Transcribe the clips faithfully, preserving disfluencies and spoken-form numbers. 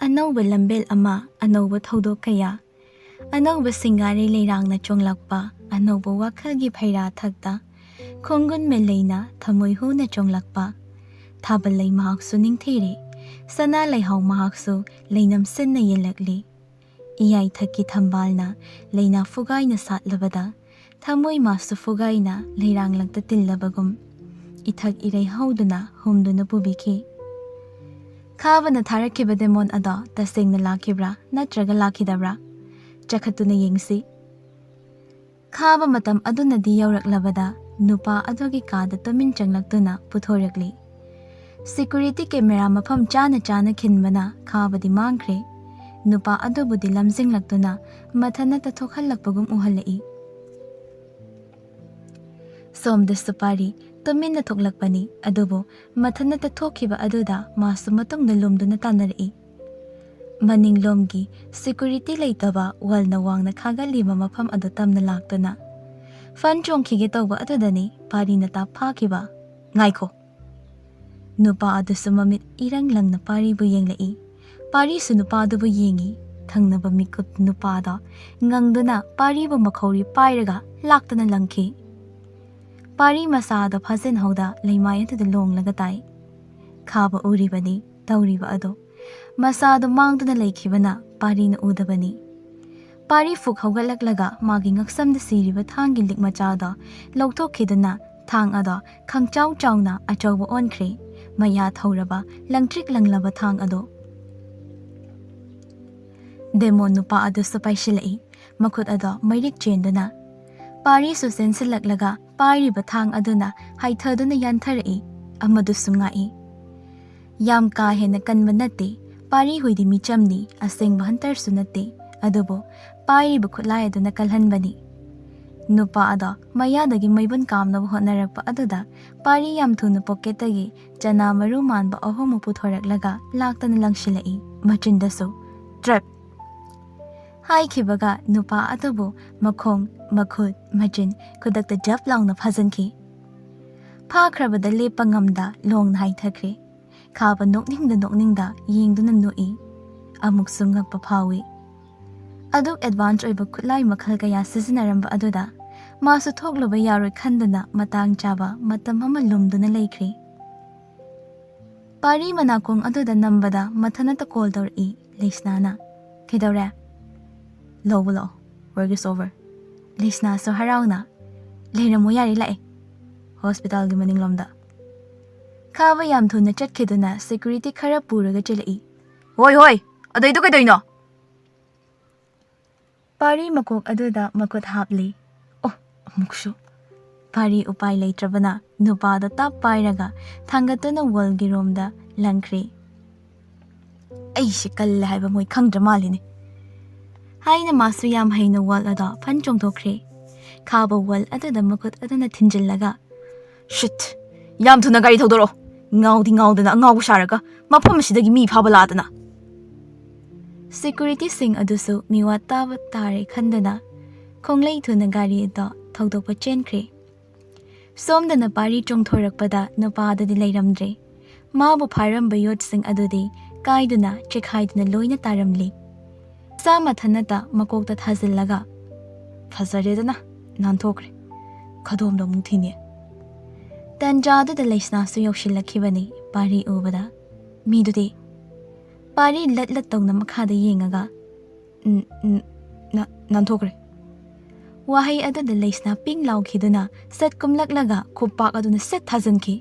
ꯑꯅꯧꯕ ꯂꯝꯕꯦꯜ ꯑꯃ, ꯑꯅꯧꯕ ꯊꯧꯗꯣꯛ ꯀꯌꯥ, ꯑꯅꯧꯕ ꯁꯤꯡꯒꯥꯔꯩ ꯂꯩꯔꯥꯡꯅ ꯆꯣꯡꯂꯛꯄ, ꯑꯅꯧꯕ ꯋꯥꯈꯜꯒꯤ ꯐꯩꯔꯥ ꯊꯛꯇ, ꯈꯣꯡꯒꯨꯟ ꯃꯦꯂꯩꯅ ꯊꯃꯣꯏ ꯍꯨꯅ ꯆꯣꯡꯂꯛꯄ꯫ ꯊꯥꯕꯜ ꯂꯩ ꯃꯍꯥꯛꯁꯨ ꯅꯤꯡꯊꯤꯔꯦ, ꯁꯅꯥ ꯂꯩꯍꯥꯎ ꯃꯍꯥꯛꯁꯨ ꯂꯩꯅꯝ ꯁꯤꯟꯅ ꯌꯦꯜꯂꯛꯂꯤ꯫ ꯏꯌꯥꯏꯊꯛꯀꯤ ꯊꯝꯕꯥꯜꯅ ꯂꯩꯅꯥ ꯐꯨꯒꯥꯏꯅ ꯁꯥꯠꯂꯕꯗ, ꯊꯃꯣꯏ ꯃꯥꯁꯨ ꯐꯨꯒꯥꯏꯅ ꯂꯩꯔꯥꯡꯂꯛꯇ ꯇꯤꯜꯂꯕꯒꯨꯝ, ꯏꯊꯛ ꯏꯔꯩ ꯍꯧꯗꯨꯅ ꯍꯨꯝꯗꯨꯅ ꯄꯨꯕꯤꯈꯤ꯫ ꯈꯥꯕꯅ ꯊꯥꯔꯛꯈꯤꯕ ꯗꯦꯃꯣꯟ ꯑꯗꯣ ꯇꯁꯦꯡꯅ ꯂꯥꯛꯈꯤꯕ꯭ꯔꯥ ꯅꯠꯇ꯭ꯔꯒ ꯂꯥꯛꯈꯤꯗꯕ꯭ꯔꯥ? ꯆꯈꯠꯇꯨꯅ ꯌꯦꯡꯁꯤ꯫ ꯈꯥꯕ ꯃꯇꯝ ꯑꯗꯨꯅꯗꯤ ꯌꯧꯔꯛꯂꯕꯗ, ꯅꯨꯄꯥ ꯑꯗꯨꯒꯤ ꯀꯥꯗ ꯇꯨꯃꯤꯟ ꯆꯪꯂꯛꯇꯨꯅ ꯄꯨꯊꯣꯔꯛꯂꯤ꯫ ꯁꯤꯀ꯭ꯌꯨꯔꯤꯇꯤ ꯀꯦꯃꯦꯔꯥ ꯃꯐꯝ ꯆꯥꯅ ꯆꯥꯅ ꯈꯤꯟꯕꯅ ꯈꯥꯕꯗꯤ ꯃꯥꯡꯈ꯭ꯔꯦ꯫ ꯅꯨꯄꯥ ꯑꯗꯨꯕꯨꯗꯤ ꯂꯝꯖꯤꯡꯂꯛꯇꯨꯅ ꯃꯊꯟꯅꯇ ꯊꯣꯛꯍꯜꯂꯛꯄꯒꯨꯝ ꯎꯍꯜꯂꯛꯏ꯫ ꯁꯣꯝꯗꯁꯨ ꯄꯥꯔꯤ ꯇꯨꯃꯤꯟꯅ ꯊꯣꯛꯂꯛꯄꯅꯤ, ꯑꯗꯨꯕꯨ ꯃꯊꯟꯅꯇ ꯊꯣꯛꯈꯤꯕ ꯑꯗꯨꯗ ꯃꯥꯁꯨ ꯃꯇꯨꯡꯗ ꯂꯨꯝꯗꯨꯅ ꯇꯥꯟꯅꯔꯛꯏ꯫ ꯃꯅꯤꯡꯂꯣꯝꯒꯤ ꯁꯤꯀ꯭ꯌꯨꯔꯤꯇꯤ ꯂꯩꯇꯕ ꯋꯥꯜꯅ ꯋꯥꯡꯅ ꯈꯥꯒꯠꯂꯤꯕ ꯃꯐꯝ ꯑꯗꯨ ꯇꯝꯅ ꯂꯥꯛꯇꯨꯅ ꯐꯟ ꯆꯣꯡꯈꯤꯒꯦ ꯇꯧꯕ ꯑꯗꯨꯗꯅꯤ ꯄꯥꯔꯤꯅ ꯇꯥꯞ ꯐꯥꯈꯤꯕ꯫ "ꯉꯥꯏꯈꯣ!" ꯅꯨꯄꯥ ꯑꯗꯨꯁꯨ ꯃꯃꯤꯠ ꯏꯔꯪ ꯂꯪꯅ ꯄꯥꯔꯤꯕꯨ ꯌꯦꯡꯂꯛꯏ꯫ ꯄꯥꯔꯤꯁꯨ ꯅꯨꯄꯥ ꯑꯗꯨꯕꯨ ꯌꯦꯡꯏ꯫ ꯊꯪꯅꯕ ꯃꯤꯀꯨꯞ ꯅꯨꯄꯥꯗꯣ ꯉꯪꯗꯨꯅ ꯄꯥꯔꯤꯕꯨ ꯃꯈꯧꯔꯤ ꯄꯥꯏꯔꯒ ꯂꯥꯛꯇꯨꯅ ꯂꯪꯈꯤ꯫ ꯄꯥꯔꯤ ꯃꯁꯥꯗꯣ ꯐꯥꯖꯤꯟꯍꯧꯗ ꯂꯩꯃꯥꯏ ꯑꯗꯨꯗ ꯂꯣꯡꯂꯒ ꯇꯥꯏ꯫ ꯈꯥꯕ ꯎꯔꯤꯕꯅꯤ ꯇꯧꯔꯤꯕ ꯑꯗꯨ꯫ ꯃꯁꯥꯗꯣ ꯃꯥꯡꯗꯨꯅ ꯂꯩꯈꯤꯕꯅ ꯄꯥꯔꯤꯅ ꯎꯗꯕꯅꯤ꯫ ꯄꯥꯔꯤ ꯐꯨꯛ ꯍꯧꯒꯠꯂꯛꯂꯒ ꯃꯥꯒꯤ ꯉꯛꯁꯝꯗ ꯁꯤꯔꯤꯕ ꯊꯥꯡꯒꯤ ꯂꯤꯛ ꯃꯆꯥꯗꯣ ꯂꯧꯊꯣꯛꯈꯤꯗꯨꯅ ꯊꯥꯡ ꯑꯗꯣ ꯈꯪꯆꯥꯎ ꯆꯥꯎꯅ ꯑꯆꯧꯕ ꯑꯣꯟꯈ꯭ꯔꯦ꯫ ꯃꯌꯥ ꯊꯧꯔꯕ ꯂꯪꯇ꯭ꯔꯤꯛ ꯂꯪꯂꯕ ꯊꯥꯡ ꯑꯗꯣ꯫ ꯗꯦꯃꯣꯟ ꯅꯨꯄꯥ ꯑꯗꯨꯁꯨ ꯄꯥꯏꯁꯤꯜꯂꯛꯏ꯫ ꯃꯈꯨꯠ ꯑꯗꯣ ꯃꯩꯔꯤꯛ ꯆꯦꯟꯗꯨꯅ꯫ ꯄꯥꯔꯤꯁꯨ ꯆꯦꯟꯁꯤꯜꯂꯛꯂꯒ ꯄꯥꯏꯔꯤꯕ ꯊꯥꯡ ꯑꯗꯨꯅ ꯍꯥꯏꯊꯗꯨꯅ ꯌꯥꯟꯊꯔꯛꯏ꯫ ꯑꯃꯗꯨꯁꯨ ꯉꯥꯛꯏ꯫ ꯌꯥꯝ ꯀꯥ ꯍꯦꯟꯅ ꯀꯟꯕ ꯅꯠꯇꯦ꯫ ꯄꯥꯔꯤ ꯍꯨꯏꯗꯤ ꯃꯤꯆꯝꯅꯤ, ꯑꯁꯦꯡꯕ ꯍꯟꯇꯔꯁꯨ ꯅꯠꯇꯦ꯫ ꯑꯗꯨꯕꯨ ꯄꯥꯏꯔꯤꯕ ꯈꯨꯠꯂꯥꯏ ꯑꯗꯨꯅ ꯀꯜꯍꯟꯕꯅꯤ꯫ ꯅꯨꯄꯥ ꯑꯗꯣ ꯃꯌꯥꯗꯒꯤ ꯃꯩꯕꯨꯟ ꯀꯥꯝꯅꯕ ꯍꯣꯠꯅꯔꯛꯄ ꯑꯗꯨꯗ ꯄꯥꯔꯤ ꯌꯥꯝ ꯊꯨꯅ ꯄꯣꯀꯦꯠꯇꯒꯤ ꯆꯅꯥ ꯃꯔꯨ ꯃꯥꯟꯕ ꯑꯍꯨꯝ ꯑꯃ ꯄꯨꯊꯣꯔꯛꯂꯒ ꯂꯥꯛꯇꯅ ꯂꯪꯁꯤꯜꯂꯛꯏ꯫ ꯃꯆꯤꯟꯗꯁꯨ "ꯇ꯭ꯔꯦꯞ!" ꯍꯥꯏꯈꯤꯕꯒ ꯅꯨꯄꯥ ꯑꯗꯨꯕꯨ ꯃꯈꯣꯡ, ꯃꯈꯨꯠ, ꯃꯆꯤꯟ ꯈꯨꯗꯛꯇ ꯖꯞ ꯂꯥꯎꯅ ꯐꯥꯖꯤꯟꯈꯤ꯫ ꯐꯥꯈ꯭ꯔꯕꯗ ꯂꯦꯞꯄ ꯉꯝꯗ ꯂꯣꯡꯅ ꯍꯥꯏꯊꯈ꯭ꯔꯦ꯫ ꯈꯥꯕ ꯅꯣꯛꯅꯤꯡꯗ ꯅꯣꯛꯅꯤꯡꯗ ꯌꯦꯡꯗꯨꯅ ꯅꯣꯛꯏ꯫ ꯑꯃꯨꯛꯁꯨ ꯉꯛꯄ ꯐꯥꯎꯏ꯫ ꯑꯗꯨꯛ ꯑꯦꯗꯚꯥꯟꯁ ꯑꯣꯏꯕ ꯈꯨꯠꯂꯥꯏ ꯃꯈꯜ ꯀꯌꯥ ꯁꯤꯖꯤꯟꯅꯔꯝꯕ ꯑꯗꯨꯗ ꯃꯥꯁꯨ ꯊꯣꯛꯂꯨꯕ ꯌꯥꯔꯣꯏ ꯈꯟꯗꯨꯅ ꯃꯇꯥꯡ ꯆꯥꯕ ꯃꯇꯝ ꯑꯃ ꯂꯨꯝꯗꯨꯅ ꯂꯩꯈ꯭ꯔꯦ꯫ ꯄꯥꯔꯤ ꯃꯅꯥꯀꯣꯡ ꯑꯗꯨꯗ ꯅꯝꯕꯗ ꯃꯊꯟꯇ ꯀꯣꯜ ꯇꯧꯔꯛꯏ ꯂꯩꯁꯅꯥꯅ꯫ "ꯀꯩꯗꯧꯔꯦ?" "ꯂꯧꯕ ꯂꯥꯛꯑꯣ, work is over." ꯂꯩꯁꯅꯥꯁꯨ ꯍꯔꯥꯎꯅ, "ꯂꯩꯔꯝꯃꯣ, ꯌꯥꯔꯦ, ꯂꯥꯛꯑꯦ, ꯍꯣꯁꯄꯤꯇꯥꯜꯒꯤ ꯃꯅꯤꯡꯂꯣꯝꯗ꯫" ꯈꯥꯕ ꯌꯥꯝ ꯊꯨꯅ ꯆꯠꯈꯤꯗꯨꯅ ꯁꯦꯀ꯭ꯌꯨꯔꯤꯇꯤ ꯈꯔ ꯄꯨꯔꯒ ꯆꯦꯜꯂꯛꯏ꯫ "ꯍꯣꯏ ꯍꯣꯏ, ꯑꯗꯩꯗꯣ ꯀꯩꯗꯧꯏꯅꯣ?" ꯄꯥꯔꯤ ꯃꯀꯣꯛ ꯑꯗꯨꯗ ꯃꯈꯨꯠ ꯍꯥꯞꯂꯤ꯫ ꯑꯣ, ꯑꯃꯨꯛꯁꯨ꯫ ꯄꯥꯔꯤ ꯎꯄꯥꯏ ꯂꯩꯇ꯭ꯔꯕꯅ ꯅꯨꯄꯥꯗꯣ ꯇꯞ ꯄꯥꯏꯔꯒ ꯊꯥꯡꯒꯠꯇꯨꯅ ꯋꯥꯜꯒꯤ ꯔꯣꯝꯗ ꯂꯪꯈ꯭ꯔꯦ꯫ "ꯑꯩꯁꯦ ꯀꯜꯂꯦ ꯍꯥꯏꯕ ꯃꯣꯏ ꯈꯪꯗ꯭ꯔ ꯃꯥꯜꯂꯤꯅꯦ," ꯍꯥꯏꯅ ꯃꯥꯁꯨ ꯌꯥꯝ ꯍꯩꯅ ꯋꯥꯜ ꯑꯗꯣ ꯐꯟ ꯆꯣꯡꯊꯣꯛꯈ꯭ꯔꯦ꯫ ꯈꯥꯕ ꯋꯥꯜ ꯑꯗꯨꯗ ꯃꯈꯨꯠ ꯑꯗꯨꯅ ꯊꯤꯟꯖꯤꯜꯂꯒ, "ꯁꯤꯠ! ꯌꯥꯝ ꯊꯨꯅ ꯒꯥꯔꯤ ꯊꯧꯗꯣꯔꯛꯑꯣ꯫ ꯉꯥꯎꯗꯤ ꯉꯥꯎꯗꯅ ꯑꯉꯥꯎꯕ ꯁꯥꯔꯒ ꯃꯐꯝ ꯑꯁꯤꯗꯒꯤ ꯃꯤ ꯐꯥꯕ ꯂꯥꯛꯇꯅ꯫" ꯁꯦꯀ꯭ꯌꯨꯔꯤꯇꯤꯁꯤꯡ ꯑꯗꯨꯁꯨ ꯃꯤꯋꯥ ꯇꯥꯕ ꯇꯥꯔꯦ ꯈꯟꯗꯨꯅ ꯈꯣꯡꯂꯩ ꯊꯨꯅ ꯒꯥꯔꯤ ꯑꯗꯣ ꯊꯧꯗꯣꯛꯄ ꯆꯦꯟꯈ꯭ꯔꯦ꯫ ꯁꯣꯝꯗꯅ ꯄꯥꯔꯤ ꯆꯣꯡꯊꯣꯔꯛꯄꯗ ꯅꯨꯄꯥ ꯑꯗꯨꯗꯤ ꯂꯩꯔꯝꯗ꯭ꯔꯦ꯫ ꯃꯥꯕꯨ ꯐꯥꯔꯝꯕ ꯌꯣꯠꯁꯤꯡ ꯑꯗꯨꯗꯤ ꯀꯥꯏꯗꯨꯅ ꯆꯦꯈꯥꯏꯗꯨꯅ ꯂꯣꯏꯅ ꯇꯥꯔꯝꯂꯤ꯫ ꯃꯁꯥ ꯃꯊꯟꯇ ꯃꯀꯣꯛꯇ ꯊꯥꯖꯤꯜꯂꯒ, "ꯐꯖꯔꯦꯗꯅ, ꯅꯥꯟꯊꯣꯛꯈ꯭ꯔꯦ꯫ ꯈꯗꯣꯝꯗ ꯑꯃꯨꯛ ꯊꯤꯅꯤ꯫" ꯇꯟꯖꯥꯗꯨꯗ ꯂꯩꯁꯅꯥꯁꯨ ꯌꯧꯁꯤꯜꯂꯛꯈꯤꯕꯅꯤ ꯄꯥꯔꯤ ꯎꯕꯗ꯫ ꯃꯤꯗꯨꯗꯤ ꯄꯥꯔꯤ ꯂꯠ ꯂꯠ ꯇꯧꯅ ꯃꯈꯥꯗ ꯌꯦꯡꯉꯒ, "ꯎꯝ, ꯎꯝ, ꯅ-, ꯅꯥꯟꯊꯣꯛꯈ꯭ꯔꯦ꯫" ꯋꯥꯍꯩ ꯑꯗꯨꯗ ꯂꯩꯁꯅꯥ ꯄꯤꯡ ꯂꯥꯎꯈꯤꯗꯨꯅ ꯁꯠ ꯀꯨꯝꯂꯛꯂꯒ ꯈꯨꯄꯥꯛ ꯑꯗꯨꯅ ꯁꯠ ꯊꯥꯖꯤꯟꯈꯤ꯫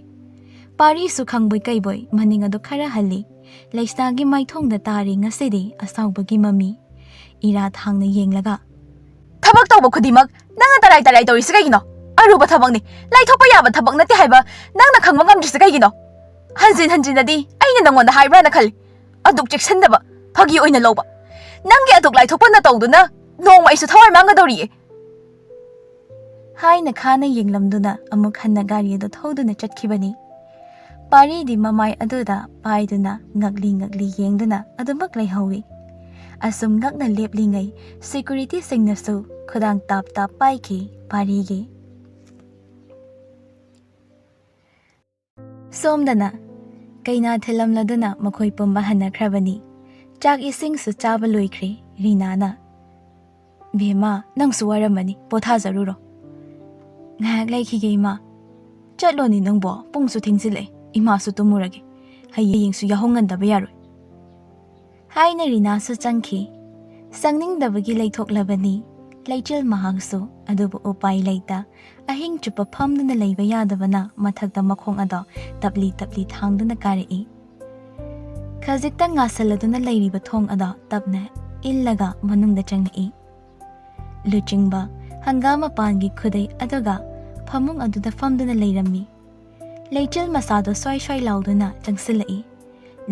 ꯄꯥꯔꯤꯁꯨ ꯈꯪꯕꯣꯏ ꯀꯩꯕꯣꯏ ꯃꯅꯤꯡ ꯑꯗꯨ ꯈꯔ ꯍꯜꯂꯤ꯫ ꯂꯩꯁꯅꯥꯒꯤ ꯃꯥꯏꯊꯣꯡꯗ ꯇꯥꯔꯤ ꯉꯁꯤꯗꯤ ꯑꯁꯥꯎꯕꯒꯤ ꯃꯃꯤ꯫ ꯏꯔꯥ ꯊꯥꯡꯅ ꯌꯦꯡꯂꯒ, "ꯊꯕꯛ ꯇꯧꯕ ꯈꯨꯗꯤꯡꯃꯛ ꯅꯪꯅ ꯇꯔꯥꯏ ꯇꯔꯥꯏ ꯇꯧꯔꯤꯁꯤ ꯀꯩꯒꯤꯅꯣ? ꯑꯔꯨꯕ ꯊꯕꯛꯅꯤ, ꯂꯥꯏꯊꯣꯛꯄ ꯌꯥꯕ ꯊꯕꯛ ꯅꯠꯇꯦ ꯍꯥꯏꯕ ꯅꯪꯅ ꯈꯪꯕ ꯉꯝꯗ꯭ꯔꯤꯁꯤ ꯀꯩꯒꯤꯅꯣ? ꯍꯟꯖꯤꯟ ꯍꯟꯖꯤꯟꯅꯗꯤ ꯑꯩꯅ ꯅꯪꯉꯣꯟꯗ ꯍꯥꯏꯕ꯭ꯔꯥꯅ ꯈꯜꯂꯤ꯫ ꯑꯗꯨꯛ ꯆꯦꯛꯁꯤꯟꯗꯕ, ꯐꯥꯒꯤ ꯑꯣꯏꯅ ꯂꯧꯕ꯫ ꯅꯪꯒꯤ ꯑꯗꯨꯛ ꯂꯥꯏꯊꯣꯛꯄ ꯅꯇꯧꯗꯨꯅ ꯅꯣꯡꯃ ꯑꯩꯁꯨ ꯊꯋꯥꯏ ꯃꯥꯡꯒꯗꯧꯔꯤꯌꯦ," ꯍꯥꯏꯅ ꯈꯥꯅ ꯌꯦꯡꯂꯝꯗꯨꯅ ꯑꯃꯨꯛ ꯍꯟꯅ ꯒꯥꯔꯤ ꯑꯗꯨ ꯊꯧꯗꯨꯅ ꯆꯠꯈꯤꯕꯅꯤ꯫ ꯄꯥꯔꯤꯗꯤ ꯃꯃꯥꯏ ꯑꯗꯨꯗ ꯄꯥꯏꯗꯨꯅ ꯉꯛꯂꯤ ꯉꯛꯂꯤ ꯌꯦꯡꯗꯨꯅ ꯑꯗꯨꯃꯛ ꯂꯩꯍꯧꯏ꯫ ꯑꯁꯨꯝ ꯉꯛꯅ ꯂꯦꯞꯂꯤꯉꯩ ꯁꯦꯀ꯭ꯌꯨꯔꯤꯇꯤꯁꯤꯡꯅꯁꯨ ꯈꯨꯗꯥꯡ ꯇꯥꯞ ꯇꯥꯞ ꯄꯥꯏꯈꯤ ꯄꯥꯔꯤꯒꯤ꯫ ꯁꯣꯝꯗꯅ ꯀꯩꯅꯥ ꯊꯤꯜꯂꯝꯂꯗꯨꯅ ꯃꯈꯣꯏ ꯄꯨꯝꯕ ꯍꯟꯅꯈ꯭ꯔꯕꯅꯤ꯫ ꯆꯥꯛ ꯏꯁꯤꯡꯁꯨ ꯆꯥꯕ ꯂꯣꯏꯈ꯭ꯔꯦ ꯔꯤꯅꯥꯅ꯫ "ꯕꯦꯝꯃ, ꯅꯪꯁꯨ ꯋꯥꯔꯝꯃꯅꯤ, ꯄꯣꯊꯥꯖꯔꯨꯔꯣ꯫" "ꯉꯥꯏꯍꯥꯛ ꯂꯩꯈꯤꯒꯦ ꯏꯃꯥ꯫" "ꯆꯠꯂꯣꯅꯦ ꯅꯪꯕꯣ, ꯄꯨꯡꯁꯨ ꯊꯦꯡꯖꯤꯜꯂꯛꯑꯦ, ꯏꯃꯥꯁꯨ ꯇꯨꯝꯃꯨꯔꯒꯦ, ꯍꯌꯦꯡꯁꯨ ꯌꯥꯍꯧ ꯉꯟꯗꯕ ꯌꯥꯔꯣꯏ" ꯍꯥꯏꯅ ꯔꯤꯅꯥꯁꯨ ꯆꯪꯈꯤ꯫ ꯆꯪꯅꯤꯡꯗꯕꯒꯤ ꯂꯩꯊꯣꯛꯂꯕꯅꯤ ꯂꯩꯆꯤꯜ ꯃꯍꯥꯛꯁꯨ꯫ ꯑꯗꯨꯕꯨ ꯎꯄꯥꯏ ꯂꯩꯇ ꯑꯍꯤꯡ ꯆꯨꯞꯄ ꯐꯝꯗꯨꯅ ꯂꯩꯕ ꯌꯥꯗꯕꯅ ꯃꯊꯛꯇ ꯃꯈꯣꯡ ꯑꯗꯣ ꯇꯞꯂꯤ ꯇꯞꯂꯤ ꯊꯥꯡꯗꯨꯅ ꯀꯥꯔꯛꯏ꯫ ꯈꯖꯤꯛꯇꯪ ꯉꯥꯁꯜꯂꯗꯨꯅ ꯂꯩꯔꯤꯕ ꯊꯣꯡ ꯑꯗꯣ ꯇꯞꯅ ꯏꯜꯂꯒ ꯃꯅꯨꯡꯗ ꯆꯪꯂꯛꯏ꯫ ꯂꯨꯆꯤꯡꯕ ꯍꯪꯒꯥꯝ ꯃꯄꯥꯟꯒꯤ ꯈꯨꯗꯩ ꯑꯗꯨꯒ ꯐꯃꯨꯡ ꯑꯗꯨꯗ ꯐꯝꯗꯨꯅ ꯂꯩꯔꯝꯃꯤ꯫ ꯂꯩꯆꯤꯜ ꯃꯁꯥꯗꯣ ꯁ꯭ꯋꯥꯏ ꯁ꯭ꯋꯥꯏ ꯂꯥꯎꯗꯨꯅ ꯆꯪꯁꯤꯜꯂꯛꯏ꯫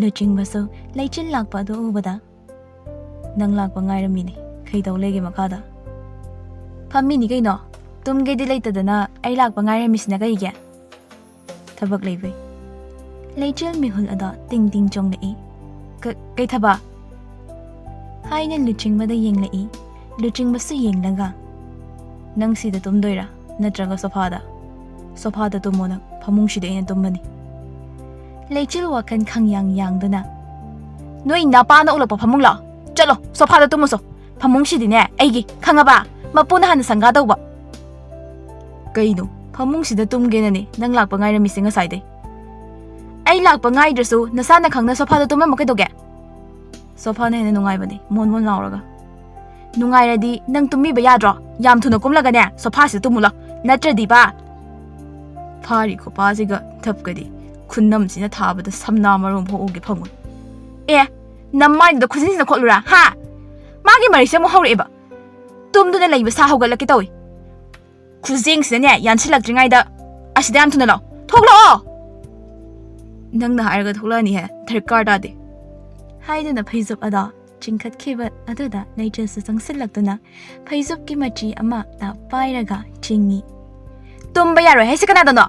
ꯂꯨꯆꯤꯡꯕꯁꯨ ꯂꯩꯆꯤꯜ ꯂꯥꯛꯄ ꯑꯗꯨ ꯎꯕꯗ, "ꯅꯪ ꯂꯥꯛꯄ ꯉꯥꯏꯔꯝꯃꯤꯅꯦ, ꯀꯩꯗꯧ ꯂꯩꯒꯦ ꯃꯈꯥꯗ?" "ꯐꯝꯃꯤꯅꯤ ꯀꯩꯅꯣ, ꯇꯨꯝꯒꯦꯗꯤ ꯂꯩꯇꯗꯅ ꯑꯩ ꯂꯥꯛꯄ ꯉꯥꯏꯔꯝꯃꯤꯁꯤꯅ ꯀꯩꯒꯤ?" "ꯊꯕꯛ ꯂꯩꯕꯩ꯫" ꯂꯩꯆꯤꯜ ꯃꯤꯍꯨꯜ ꯑꯗꯣ ꯇꯤꯡ ꯇꯤꯡ ꯆꯣꯡꯂꯛꯏ꯫ "ꯀ-, ꯀꯩ ꯊꯕꯛ?" ꯍꯥꯏꯅ ꯂꯨꯆꯤꯡꯕꯗ ꯌꯦꯡꯂꯛꯏ꯫ ꯂꯨꯆꯤꯡꯕꯁꯨ ꯌꯦꯡꯂꯒ, "ꯅꯪ ꯁꯤꯗ ꯇꯨꯝꯗꯣꯏꯔꯥ, ꯅꯠꯇ꯭ꯔꯒ ꯁꯣꯐꯥꯗ?" "ꯁꯣꯐꯥꯗ ꯇꯨꯝꯃꯣ ꯅꯪ, ꯐꯃꯨꯡꯁꯤꯗ ꯑꯩꯅ ꯇꯨꯝꯃꯅꯤ꯫" ꯂꯩꯆꯤꯜ ꯋꯥꯈꯜ ꯈꯪꯌꯥꯡ ꯌꯥꯡꯗꯨꯅ, "ꯅꯣꯏ ꯅꯄꯥꯅ ꯎꯠꯂꯛꯄ ꯐꯃꯨꯡꯂꯣ? ꯆꯠꯂꯣ, ꯁꯣꯐꯥꯗ ꯇꯨꯝꯃꯨꯁꯣ꯫ ꯐꯃꯨꯡꯁꯤꯗꯤꯅꯦ ꯑꯩꯒꯤ, ꯈꯪꯉꯕ? ꯃꯄꯨꯅ ꯍꯥꯟꯅ ꯁꯪꯒꯥ ꯇꯧꯕ꯫" "ꯀꯩꯅꯣ, ꯐꯃꯨꯡꯁꯤꯗ ꯇꯨꯝꯒꯦꯅꯅꯦ ꯅꯪ ꯂꯥꯛꯄ ꯉꯥꯏꯔꯝꯃꯤꯁꯦ ꯉꯁꯥꯏꯗꯩ?" "ꯑꯩ ꯂꯥꯛꯄ ꯉꯥꯏꯗ꯭ꯔꯁꯨ ꯅꯁꯥꯅ ꯈꯪꯅ ꯁꯣꯐꯥꯗ ꯇꯨꯝꯃꯝꯃꯣ ꯀꯩꯗꯧꯒꯦ?" "ꯁꯣꯐꯥꯅ ꯍꯦꯟꯅ ꯅꯨꯡꯉꯥꯏꯕꯅꯦ, ꯃꯣꯟ ꯃꯣꯟ ꯂꯥꯎꯔꯒ꯫" "ꯅꯨꯡꯉꯥꯏꯔꯗꯤ ꯅꯪ ꯇꯨꯝꯕꯤꯕ ꯌꯥꯗ꯭ꯔꯣ? ꯌꯥꯝ ꯊꯨꯅ ꯀꯨꯝꯂꯒꯅꯦ ꯁꯣꯐꯥꯁꯤꯗ ꯇꯨꯝꯃꯨꯂꯣ, ꯅꯠꯇ꯭ꯔꯗꯤꯕ꯫" ꯐꯥꯔꯤ ꯈꯨꯄꯥꯁꯤꯒ ꯊꯞꯀꯗꯤ, ꯈꯨꯅꯝꯁꯤꯅ ꯊꯥꯕꯗ ꯁꯝꯅꯥ ꯃꯔꯨꯝ ꯐꯥꯎ ꯎꯒꯦ ꯐꯪꯉꯣꯏ꯫ "ꯑꯦ, ꯅꯃꯥꯏꯗꯨꯗ ꯈꯨꯖꯤꯟꯁꯤꯅ ꯈꯣꯠꯂꯨꯔꯥ, ꯍꯥ? ꯃꯥꯒꯤ ꯃꯔꯩꯁꯦ ꯑꯃꯨꯛ ꯍꯧꯔꯛꯑꯦꯕ꯫ ꯇꯨꯝꯗꯨꯅ ꯂꯩꯕ ꯁꯥ ꯍꯧꯒꯠꯂꯛꯀꯦ ꯇꯧꯏ꯫ ꯈꯨꯖꯦꯡꯁꯤꯅꯅꯦ ꯌꯥꯟꯁꯤꯜꯂꯛꯇ꯭ꯔꯤꯉꯩꯗ ꯑꯁꯤꯗ ꯌꯥꯝ ꯊꯨꯅ ꯂꯥꯛꯑꯣ꯫ ꯊꯣꯛꯂꯛꯑꯣ!" "ꯅꯪꯅ ꯍꯥꯏꯔꯒ ꯊꯣꯛꯂꯛꯑꯅꯤꯍꯦ, ꯗꯔꯀꯥꯔ ꯇꯥꯗꯦ꯫" ꯍꯥꯏꯗꯨꯅ ꯐꯩꯖꯨꯞ ꯑꯗꯣ ꯆꯤꯡꯈꯠꯈꯤꯕ ꯑꯗꯨꯗ ꯂꯩꯆꯤꯜꯁꯨ ꯆꯪꯁꯤꯜꯂꯛꯇꯨꯅ ꯐꯩꯖꯨꯞꯀꯤ ꯃꯆꯤ ꯑꯃ ꯇ ꯄꯥꯏꯔꯒ ꯆꯤꯡꯉꯤ꯫ "ꯇꯨꯝꯕ ꯌꯥꯔꯣꯏ ꯍꯥꯏꯁꯦ ꯀꯅꯥꯗꯅꯣ?"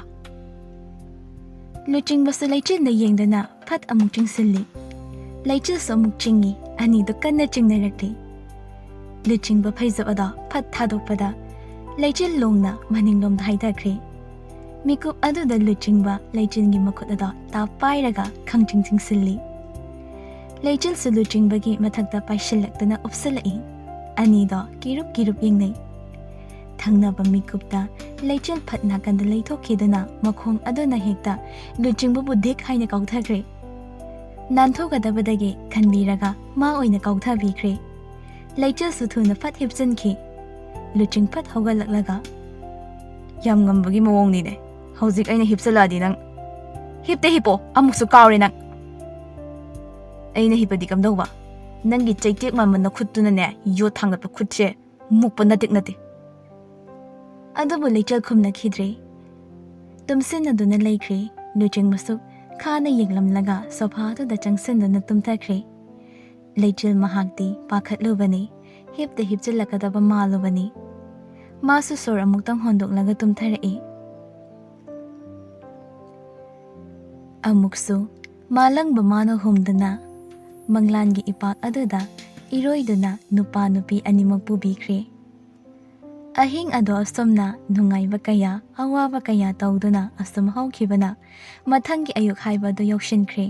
ꯂꯨꯆꯤꯡꯕꯁꯨ ꯂꯩꯆꯤꯜꯗ ꯌꯦꯡꯗꯨꯅ ꯐꯠ ꯑꯃꯨꯛ ꯆꯤꯡꯁꯤꯜꯂꯤ꯫ ꯂꯩꯆꯤꯜꯁꯨ ꯑꯃꯨꯛ ꯆꯤꯡꯉꯤ꯫ ꯑꯅꯤꯗꯨ ꯀꯟꯅ ꯆꯤꯡꯅꯔꯛꯂꯤ꯫ ꯂꯨꯆꯤꯡꯕ ꯐꯩꯖꯨꯞ ꯑꯗꯣ ꯐꯠ ꯊꯥꯗꯣꯛꯄꯗ ꯂꯩꯆꯤꯜ ꯂꯣꯡꯅ ꯃꯅꯤꯡꯂꯣꯝꯗ ꯍꯥꯏꯊꯈ꯭ꯔꯦ꯫ ꯃꯤꯀꯨꯞ ꯑꯗꯨꯗ ꯂꯨꯆꯤꯡꯕ ꯂꯩꯆꯤꯜꯒꯤ ꯃꯈꯨꯠ ꯑꯗꯣ ꯇꯥꯞ ꯄꯥꯏꯔꯒ ꯈꯪꯆꯤꯡ ꯆꯤꯡꯁꯤꯜꯂꯤ꯫ ꯂꯩꯆꯤꯜꯁꯨ ꯂꯨꯆꯤꯡꯕꯒꯤ ꯃꯊꯛꯇ ꯄꯥꯏꯁꯤꯜꯂꯛꯇꯨꯅ ꯎꯞꯁꯤꯜꯂꯛꯏ꯫ ꯑꯅꯤꯗꯣ ꯀꯤꯔꯨꯞ ꯀꯤꯔꯨꯞ ꯌꯦꯡꯅꯩ꯫ ꯊꯪꯅꯕ ꯃꯤꯀꯨꯞꯇ ꯂꯩꯆꯤꯜ ꯐꯠ ꯅꯥꯀꯟꯗ ꯂꯩꯊꯣꯛꯈꯤꯗꯨꯅ ꯃꯈꯣꯡ ꯑꯗꯨꯅ ꯍꯦꯛꯇ ꯂꯨꯆꯤꯡꯕꯕꯨ ꯙꯤꯛ ꯍꯥꯏꯅ ꯀꯥꯎꯊꯈ꯭ꯔꯦ꯫ ꯅꯥꯟꯊꯣꯛꯀꯗꯕꯗꯒꯤ ꯈꯟꯕꯤꯔꯒ ꯃꯥ ꯑꯣꯏꯅ ꯀꯥꯎꯊꯕꯤꯈ꯭ꯔꯦ꯫ ꯂꯩꯆꯤꯜꯁꯨ ꯊꯨꯅ ꯐꯠ ꯍꯤꯞꯆꯤꯟꯈꯤ꯫ ꯂꯨꯆꯤꯡ ꯐꯠ ꯍꯧꯒꯠꯂꯛꯂꯒ, "ꯌꯥꯝ ꯉꯝꯕꯒꯤ ꯃꯑꯣꯡꯅꯤꯅꯦ꯫ ꯍꯧꯖꯤꯛ ꯑꯩꯅ ꯍꯤꯞꯆꯜꯂꯛꯑꯗꯤ ꯅꯪ?" "ꯍꯤꯞꯇ ꯍꯤꯞꯄꯣ, ꯑꯃꯨꯛꯁꯨ ꯀꯥꯎꯔꯦ ꯅꯪ꯫ ꯑꯩꯅ ꯍꯤꯞꯄꯗꯤ ꯀꯝꯗꯧꯕ? ꯅꯪꯒꯤ ꯆꯩꯇꯦꯛ ꯃꯥꯟꯕ ꯅꯈꯨꯠꯇꯨꯅꯅꯦ, ꯌꯣꯠ ꯊꯥꯡꯒꯠꯄ ꯈꯨꯠꯁꯦ ꯃꯨꯛꯄ ꯅꯠꯇꯦꯛ ꯅꯠꯇꯦ꯫" ꯑꯗꯨꯕꯨ ꯂꯩꯆꯤꯜ ꯈꯨꯝꯅꯈꯤꯗ꯭ꯔꯦ꯫ ꯇꯨꯝꯁꯤꯟꯅꯗꯨꯅ ꯂꯩꯈ꯭ꯔꯦ꯫ ꯂꯨꯆꯤꯡꯕꯁꯨ ꯈꯥꯅ ꯌꯦꯡꯂꯝꯂꯒ ꯁꯣꯐꯥꯗꯨꯗ ꯆꯪꯁꯤꯟꯗꯨꯅ ꯇꯨꯝꯊꯈ꯭ꯔꯦ꯫ ꯂꯩꯆꯤꯜ ꯃꯍꯥꯛꯇꯤ ꯄꯥꯈꯠꯂꯨꯕꯅꯤ, ꯍꯤꯞꯇ ꯍꯤꯞꯆꯤꯜꯂꯛꯀꯗꯕ ꯃꯥꯜꯂꯨꯕꯅꯤ꯫ ꯃꯥꯁꯨ ꯁꯣꯔ ꯑꯃꯨꯛꯇꯪ ꯍꯣꯟꯗꯣꯛꯂꯒ ꯇꯨꯝꯊꯔꯛꯏ꯫ ꯑꯃꯨꯛꯁꯨ ꯃꯥꯂꯪꯕ ꯃꯥꯅ ꯍꯨꯝꯗꯨꯅ ꯃꯪꯂꯥꯟꯒꯤ ꯏꯄꯥꯛ ꯑꯗꯨꯗ ꯏꯔꯣꯏꯗꯨꯅ ꯅꯨꯄꯥ ꯅꯨꯄꯤ ꯑꯅꯤꯃꯛ ꯄꯨꯕꯤꯈ꯭ꯔꯦ꯫ ꯑꯍꯤꯡ ꯑꯗꯣ ꯑꯁꯨꯝꯅ ꯅꯨꯡꯉꯥꯏꯕ ꯀꯌꯥ, ꯑꯋꯥꯕ ꯀꯌꯥ ꯇꯧꯗꯨꯅ ꯑꯁꯨꯝ ꯍꯧꯈꯤꯕꯅ ꯃꯊꯪꯒꯤ ꯑꯌꯨꯛ ꯍꯥꯏꯕ ꯑꯗꯨ ꯌꯧꯁꯤꯟꯈ꯭ꯔꯦ꯫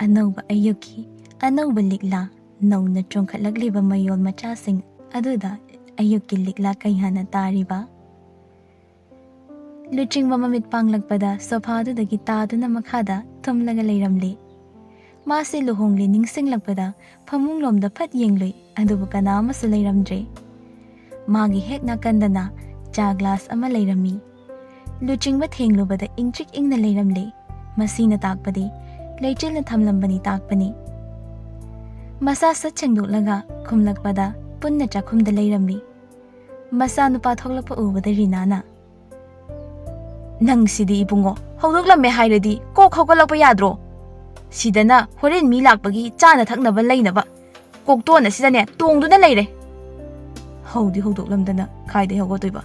ꯑꯅꯧꯕ ꯑꯌꯨꯛꯀꯤ ꯑꯅꯧꯕ ꯂꯤꯛꯂꯥ, ꯅꯧꯅ ꯆꯣꯡꯈꯠꯂꯛꯂꯤꯕ ꯃꯌꯣꯜ ꯃꯆꯥꯁꯤꯡ ꯑꯗꯨꯗ ꯑꯌꯨꯛꯀꯤ ꯂꯤꯛꯂꯥ ꯀꯌꯥꯅ ꯇꯥꯔꯤꯕ꯫ ꯂꯨꯆꯤꯡꯕ ꯃꯃꯤꯠ ꯄꯥꯡꯂꯛꯄꯗ ꯁꯣꯐꯥꯗꯨꯗꯒꯤ ꯇꯥꯗꯨꯅ ꯃꯈꯥꯗ ꯊꯨꯝꯂꯒ ꯂꯩꯔꯝꯂꯦ꯫ ꯃꯥꯁꯦ ꯂꯨꯍꯣꯡꯂꯦ ꯅꯤꯡꯁꯤꯡꯂꯛꯄꯗ ꯐꯃꯨꯡꯂꯣꯝꯗ ꯐꯠ ꯌꯦꯡꯂꯨꯏ, ꯑꯗꯨꯕꯨ ꯀꯅꯥ ꯑꯃꯁꯨ ꯂꯩꯔꯝꯗ꯭ꯔꯦ꯫ ꯃꯥꯒꯤ ꯍꯦꯛ ꯅꯥꯀꯟꯗꯅ ꯆꯥ ꯒ꯭ꯂꯥꯁ ꯑꯃ ꯂꯩꯔꯝꯃꯤ꯫ ꯂꯨꯆꯤꯡꯕ ꯊꯦꯡꯂꯨꯕꯗ ꯏꯪꯇ꯭ꯔꯤꯛ ꯏꯪꯅ ꯂꯩꯔꯝꯂꯦ꯫ ꯃꯁꯤꯅ ꯇꯥꯛꯄꯗꯤ ꯂꯩꯆꯤꯜꯅ ꯊꯝꯂꯝꯕꯅꯤ ꯇꯥꯛꯄꯅꯤ꯫ ꯃꯁꯥ ꯁꯠ ꯁꯦꯡꯗꯣꯛꯂꯒ ꯈꯨꯝꯂꯛꯄꯗ ꯄꯨꯟꯅ ꯆꯥꯛꯈꯨꯝꯗ ꯂꯩꯔꯝꯃꯤ꯫ ꯃꯆꯥꯅꯨꯄꯥ ꯊꯣꯛꯂꯛꯄ ꯎꯕꯗ ꯔꯤꯅꯥꯅ, "ꯅꯪꯁꯤꯗꯤ ꯏꯕꯨꯡꯉꯣ, ꯍꯧꯗꯣꯛꯂꯝꯃꯦ ꯍꯥꯏꯔꯗꯤ ꯀꯣꯛ ꯍꯧꯒꯠꯂꯛꯄ ꯌꯥꯗ꯭ꯔꯣ? ꯁꯤꯗꯅ ꯍꯣꯔꯦꯟ ꯃꯤ ꯂꯥꯛꯄꯒꯤ ꯆꯥꯅ ꯊꯛꯅꯕ ꯂꯩꯅꯕ ꯀꯣꯛꯇꯣꯟ ꯑꯁꯤꯗꯅꯦ ꯇꯣꯡꯗꯨꯅ ꯂꯩꯔꯦ꯫ ꯍꯧꯗꯤ ꯍꯧꯗꯣꯛꯂꯝꯗꯅ ꯀꯥꯏꯗꯩ ꯍꯧꯒꯠꯇꯣꯏꯕ?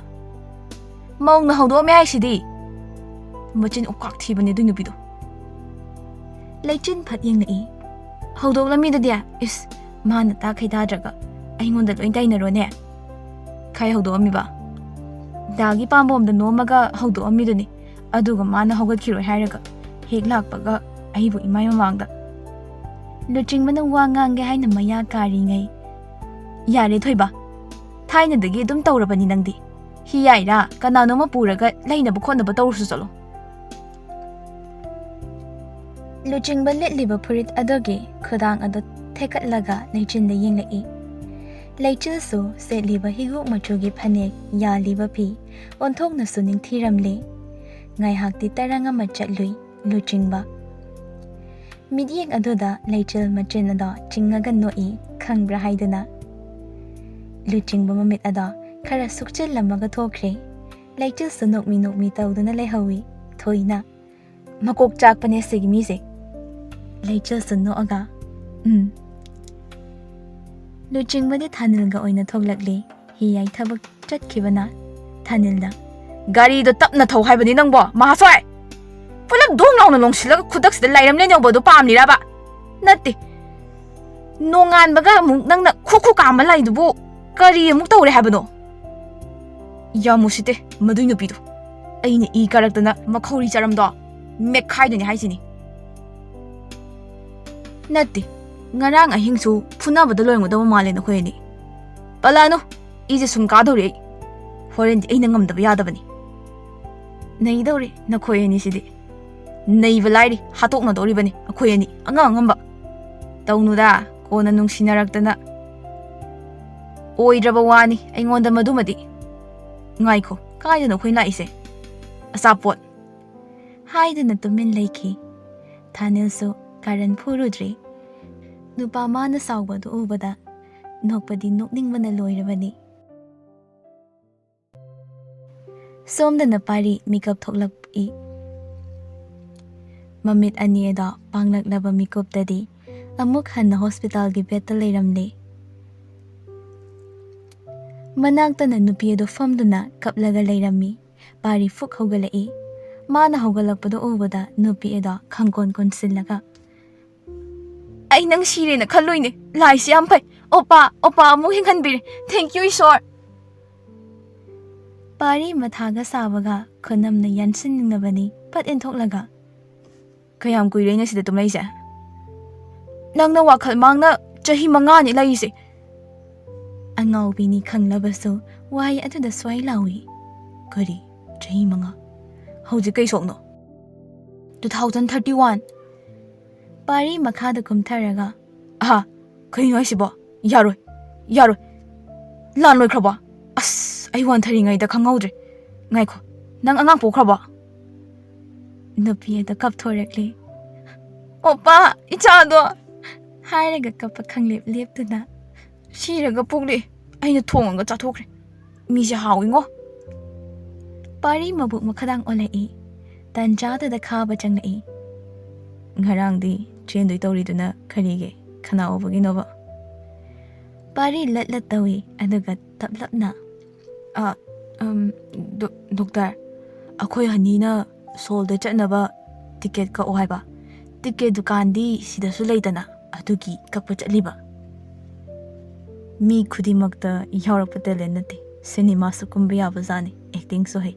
ꯃꯧꯅ ꯍꯧꯗꯣꯛꯑꯝꯃꯦ ꯍꯥꯏꯁꯤꯗꯤ꯫" ꯃꯆꯤꯟ ꯎꯛꯀꯥꯛ ꯊꯤꯕꯅꯦ ꯑꯗꯨꯏ ꯅꯨꯄꯤꯗꯣ꯫ ꯂꯩꯆꯤꯟ ꯐꯠ ꯌꯦꯡꯂꯛꯏ꯫ "ꯍꯧꯗꯣꯛꯂꯝꯃꯤꯗꯨꯗꯤ, ꯏꯁ, ꯃꯥꯅ ꯇꯥꯈꯩ ꯇꯥꯗ꯭ꯔꯒ ꯑꯩꯉꯣꯟꯗ ꯂꯣꯏ ꯇꯥꯏꯅꯔꯣꯅꯦ꯫ ꯈꯥꯏ ꯍꯧꯗꯣꯛꯑꯝꯃꯤꯕ? ꯗꯥꯒꯤ ꯄꯥꯝꯕꯣꯝꯗ ꯅꯣꯝꯃꯒ ꯍꯧꯗꯣꯛꯑꯝꯃꯤꯗꯨꯅꯤ꯫ ꯑꯗꯨꯒ ꯃꯥꯅ ꯍꯧꯒꯠꯈꯤꯔꯣꯏ ꯍꯥꯏꯔꯒ ꯍꯦꯛ ꯂꯥꯛꯄꯒ ꯑꯩꯕꯨ ꯏꯃꯥꯏ ꯃꯃꯥꯡꯗ꯫ ꯂꯨꯆꯤꯡꯕꯅ ꯋꯥ ꯉꯥꯡꯒꯦ ꯍꯥꯏꯅ ꯃꯌꯥ ꯀꯥꯔꯤꯉꯩ, "ꯌꯥꯔꯦ ꯊꯣꯏꯕ, ꯊꯥꯏꯅꯗꯒꯤ ꯑꯗꯨꯝ ꯇꯧꯔꯕꯅꯤ ꯅꯪꯗꯤ꯫ ꯍꯤ ꯌꯥꯏꯔꯥ, ꯀꯅꯥꯅꯣꯝꯃ ꯄꯨꯔꯒ ꯂꯩꯅꯕ ꯈꯣꯠꯅꯕ ꯇꯧꯔꯨꯁꯨ ꯆꯠꯂꯣ꯫" ꯂꯨꯆꯤꯡꯕ ꯂꯤꯠꯂꯤꯕ ꯐꯨꯔꯤꯠ ꯑꯗꯨꯒꯤ ꯈꯨꯗꯥꯡ ꯑꯗꯨ ꯊꯦꯛꯀꯠꯂꯒ ꯂꯩꯆꯤꯟꯗ ꯌꯦꯡꯂꯛꯏ꯫ ꯂꯩꯆꯤꯜꯁꯨ ꯁꯦꯠꯂꯤꯕ ꯍꯤꯒꯣꯛ ꯃꯆꯨꯒꯤ ꯐꯅꯦꯛ, ꯌꯥꯜꯂꯤꯕ ꯐꯤ ꯑꯣꯟꯊꯣꯛꯅꯁꯨ ꯅꯤꯡꯊꯤꯔꯝꯂꯦ꯫ ꯉꯥꯏꯍꯥꯛꯇꯤ ꯇꯔꯪ ꯑꯃ ꯆꯠꯂꯨꯏ ꯂꯨꯆꯤꯡꯕ꯫ ꯃꯤꯠꯌꯦꯡ ꯑꯗꯨꯗ ꯂꯩꯆꯤꯜ ꯃꯆꯤꯟ ꯑꯗꯣ ꯆꯤꯡꯉꯒ ꯅꯣꯛꯏ, ꯈꯪꯕ꯭ꯔꯥ ꯍꯥꯏꯗꯨꯅ꯫ ꯂꯨꯆꯤꯡꯕ ꯃꯃꯤꯠ ꯑꯗꯣ ꯈꯔ ꯁꯨꯛꯆꯤꯜꯂꯝꯃꯒ ꯊꯣꯛꯈ꯭ꯔꯦ꯫ ꯂꯩꯆꯤꯜꯁꯨ ꯅꯣꯛꯃꯤ ꯅꯣꯛꯃꯤ ꯇꯧꯗꯨꯅ ꯂꯩꯍꯧꯏ꯫ ꯊꯣꯏꯅ, "ꯃꯀꯣꯛ ꯆꯥꯛꯄꯅꯦ ꯁꯤꯒꯤ ꯃꯤꯁꯦ꯫" ꯂꯩꯆꯤꯜꯁꯨ ꯅꯣꯛꯑꯒ, "ꯎꯝ꯫" ꯂꯨꯆꯤꯡꯕꯗꯤ ꯊꯥꯅꯤꯜꯒ ꯑꯣꯏꯅ ꯊꯣꯛꯂꯛꯂꯤ꯫ ꯍꯤ ꯌꯥꯏ ꯊꯕꯛ ꯆꯠꯈꯤꯕꯅ ꯊꯥꯅꯤꯜꯗ, "ꯒꯥꯔꯤꯗꯣ ꯇꯞꯅ ꯊꯧ ꯍꯥꯏꯕꯅꯤ ꯅꯪꯕꯣ, ꯃꯍꯥꯁꯣꯏ! ꯄꯨꯂꯞ ꯗꯣꯡ ꯂꯥꯎꯅ ꯂꯣꯡꯁꯤꯜꯂꯒ ꯈꯨꯗꯛꯁꯤꯗ ꯂꯥꯏꯔꯝꯂꯦꯟ ꯌꯧꯕꯗꯣ ꯄꯥꯝꯂꯤꯔꯕ? ꯅꯠꯇꯦ꯫ ꯅꯣꯡꯉꯥꯟꯕꯒ ꯑꯃꯨꯛ ꯅꯪꯅ ꯈꯨ ꯈꯨ ꯀꯥꯝꯕ ꯂꯥꯛꯏꯗꯨꯕꯨ ꯀꯔꯤ ꯑꯃꯨꯛ ꯇꯧꯔꯦ ꯍꯥꯏꯕꯅꯣ?" "ꯌꯥꯝ ꯎꯁꯤꯠꯇꯦ ꯃꯗꯨꯏ ꯅꯨꯄꯤꯗꯣ꯫ ꯑꯩꯅ ꯏ ꯀꯥꯔꯛꯇꯅ ꯃꯈꯧꯔꯤ ꯆꯔꯝꯗꯣ ꯃꯦꯠꯈꯥꯏꯗꯣꯏꯅꯤ ꯍꯥꯏꯁꯤꯅꯤ꯫" "ꯅꯠꯇꯦ, ꯉꯔꯥꯡ ꯑꯍꯤꯡꯁꯨ ꯐꯨꯅꯕꯗ ꯂꯣꯏꯔꯝꯒꯗꯕ ꯃꯥꯜꯂꯦ ꯅꯈꯣꯏ ꯑꯅꯤ꯫ ꯄꯜꯂꯛꯑꯅꯨ, ꯏꯁꯦ ꯁꯨꯝ ꯀꯥꯗꯧꯔꯦ ꯑꯩ꯫ ꯍꯣꯔꯦꯟꯗꯤ ꯑꯩꯅ ꯉꯝꯗꯕ ꯌꯥꯗꯕꯅꯤ꯫" "ꯅꯩꯗꯧꯔꯦ ꯅꯈꯣꯏ ꯑꯅꯤꯁꯤꯗꯤ꯫ ꯅꯩꯕ ꯂꯥꯏꯔꯤ, ꯍꯥꯠꯇꯣꯛꯅꯗꯧꯔꯤꯕꯅꯤ ꯑꯩꯈꯣꯏ ꯑꯅꯤ, ꯑꯉꯝ ꯑꯉꯝꯕ꯫ ꯇꯧꯅꯨꯗ, ꯀꯣꯟꯅ ꯅꯨꯡꯁꯤꯅꯔꯛꯇꯅ꯫ ꯑꯣꯏꯗ꯭ꯔꯕ ꯋꯥꯅꯤ ꯑꯩꯉꯣꯟꯗ ꯃꯗꯨꯃꯗꯤ꯫ ꯉꯥꯏꯈꯣ, ꯀꯥꯏꯗꯅꯣ ꯑꯩꯈꯣꯏ ꯂꯥꯛꯏꯁꯦ? ꯑꯆꯥꯄꯣꯠ꯫" ꯍꯥꯏꯗꯨꯅ ꯇꯨꯃꯤꯟ ꯂꯩꯈꯤ꯫ ꯊꯥꯅꯤꯜꯁꯨ ꯀꯥꯔꯟ ꯐꯨꯔꯨꯗ꯭ꯔꯦ꯫ ꯅꯨꯄꯥ ꯃꯥꯅ ꯁꯥꯎꯕꯗꯨ ꯎꯕꯗ ꯅꯣꯛꯄꯗꯤ ꯅꯣꯛꯅꯤꯡꯕꯅ ꯂꯣꯏꯔꯕꯅꯤ꯫ ꯁꯣꯝꯗꯅ ꯄꯥꯔꯤ ꯃꯤꯀꯞ ꯊꯣꯛꯂꯛꯏ꯫ ꯃꯃꯤꯠ ꯑꯅꯤ ꯑꯗꯣ ꯄꯥꯡꯂꯛꯂꯕ ꯃꯤꯀꯨꯞꯇꯗꯤ ꯑꯃꯨꯛ ꯍꯟꯅ ꯍꯣꯁꯄꯤꯇꯥꯜꯒꯤ ꯕꯦꯗꯇ ꯂꯩꯔꯝꯂꯦ꯫ ꯃꯅꯥꯛꯇꯅ ꯅꯨꯄꯤ ꯑꯗꯨ ꯐꯝꯗꯨꯅ ꯀꯞꯂꯒ ꯂꯩꯔꯝꯃꯤ꯫ ꯄꯥꯔꯤ ꯐꯨꯛ ꯍꯧꯒꯠꯂꯛꯏ꯫ ꯃꯥꯅ ꯍꯧꯒꯠꯂꯛꯄꯗꯨ ꯎꯕꯗ ꯅꯨꯄꯤ ꯑꯗꯣ ꯈꯪꯀꯣꯟ ꯀꯣꯟꯁꯤꯜꯂꯒ, "ꯑꯩ ꯅꯪ ꯁꯤꯔꯦꯅ ꯈꯜꯂꯨꯏꯅꯦ꯫ ꯂꯥꯏꯁꯤ ꯌꯥꯝ ꯐꯩ꯫ ꯑꯣꯄꯥ, ꯑꯣꯄꯥ ꯑꯃꯨꯛ ꯍꯤꯡꯍꯟꯕꯤꯔꯦ꯫ Thank you, ꯏꯁꯣꯔ꯫" ꯄꯥꯔꯤ ꯃꯊꯥꯒ ꯁꯥꯕꯒ ꯈꯨꯅꯝꯅ ꯌꯥꯟꯁꯤꯟꯅꯤꯡꯂꯕꯅꯤ ꯄꯠ ꯏꯟꯊꯣꯛꯂꯒ꯫ "ꯀꯌꯥꯝ ꯀꯨꯏꯔꯦ ꯑꯩꯅ ꯁꯤꯗ ꯇꯨꯝꯂꯛꯏꯁꯦ?" ꯅꯪꯅ ꯋꯥꯈꯜ ꯃꯥꯡꯅ ꯆꯍꯤ ꯃꯉꯥꯅꯤ ꯂꯩꯔꯤꯁꯦ꯫ ꯑꯉꯥꯎꯕꯤꯅꯤ ꯈꯪꯂꯕꯁꯨ ꯋꯥꯍꯩ ꯑꯗꯨꯗ ꯁ꯭ꯋꯥꯏ ꯂꯥꯎꯏ꯫ "ꯀꯔꯤ? ꯆꯍꯤ ꯃꯉꯥ? ꯍꯧꯖꯤꯛ ꯀꯩ ꯁꯣꯛꯅꯣ?" "Two thousand thirty one." ꯄꯥꯔꯤ ꯃꯈꯥꯗ ꯀꯨꯝꯊꯔꯒ, "ꯑꯍꯥ, ꯀꯩꯅꯣ ꯍꯥꯏꯁꯤꯕꯣ? ꯌꯥꯔꯣꯏ, ꯌꯥꯔꯣꯏ꯫ ꯂꯥꯟ ꯂꯣꯏꯈ꯭ꯔꯕꯣ? ꯑꯁ, ꯑꯩ ꯋꯥꯟꯊꯔꯤꯉꯩꯗ ꯈꯪꯍꯧꯗ꯭ꯔꯦ꯫ ꯉꯥꯏꯈꯣ, ꯅꯪ ꯑꯉꯥꯡ ꯄꯣꯛꯈ꯭ꯔꯕꯣ?" ꯅꯨꯄꯤ ꯑꯗꯨ ꯀꯞꯊꯣꯔꯛꯂꯦ꯫ "ꯑꯣꯄꯥ, ꯏꯆꯥꯗꯣ!" ꯍꯥꯏꯔꯒ ꯀꯞꯄ ꯈꯪꯂꯦꯞ ꯂꯦꯞꯇꯨꯅ, "ꯁꯤꯔꯒ ꯄꯣꯛꯂꯦ꯫ ꯑꯩꯅ ꯊꯣꯡꯉꯒ ꯆꯥꯊꯣꯛꯈ꯭ꯔꯦ꯫ ꯃꯤꯁꯦ ꯍꯥꯎꯏꯉꯣ꯫" ꯄꯥꯔꯤ ꯃꯕꯨꯛ ꯃꯈꯥꯗꯥꯡ ꯑꯣꯜꯂꯛꯏ꯫ ꯇꯟꯖꯥꯗꯨꯗ ꯈꯥꯕ ꯆꯪꯂꯛꯏ꯫ "ꯉꯔꯥꯡꯗꯤ ꯆꯦꯟꯗꯣꯏ ꯇꯧꯔꯤꯗꯨꯅ ꯀꯔꯤꯒꯤ? ꯈꯅꯥꯎ ꯎꯕꯒꯤꯅꯣꯕ?" ꯄꯥꯔꯤ ꯂꯠ ꯂꯠ ꯇꯧꯏ, ꯑꯗꯨꯒ ꯇꯞꯂꯞꯅ, "ꯑ, ꯎꯝ, ꯗꯣ-, ꯗꯣꯛꯇꯔ, ꯑꯩꯈꯣꯏ ꯍꯅꯤꯅ ꯁꯣꯜꯗ ꯆꯠꯅꯕ ꯇꯤꯀꯦꯠ ꯀꯛꯑꯣ ꯍꯥꯏꯕ꯫ ꯇꯤꯀꯦꯠ ꯗꯨꯀꯥꯟꯗꯤ ꯁꯤꯗꯁꯨ ꯂꯩꯗꯅ, ꯑꯗꯨꯒꯤ ꯀꯛꯄ ꯆꯠꯂꯤꯕ꯫" ꯃꯤ ꯈꯨꯗꯤꯡꯃꯛꯇ ꯌꯥꯎꯔꯛꯄ ꯇꯦꯂꯦꯟ ꯅꯠꯇꯦ꯫ ꯁꯤꯅꯦꯃꯥꯁꯨ ꯀꯨꯝꯕ ꯌꯥꯕ ꯖꯥꯠꯅꯤ, ꯑꯦꯛꯇꯤꯡꯁꯨ ꯍꯩ,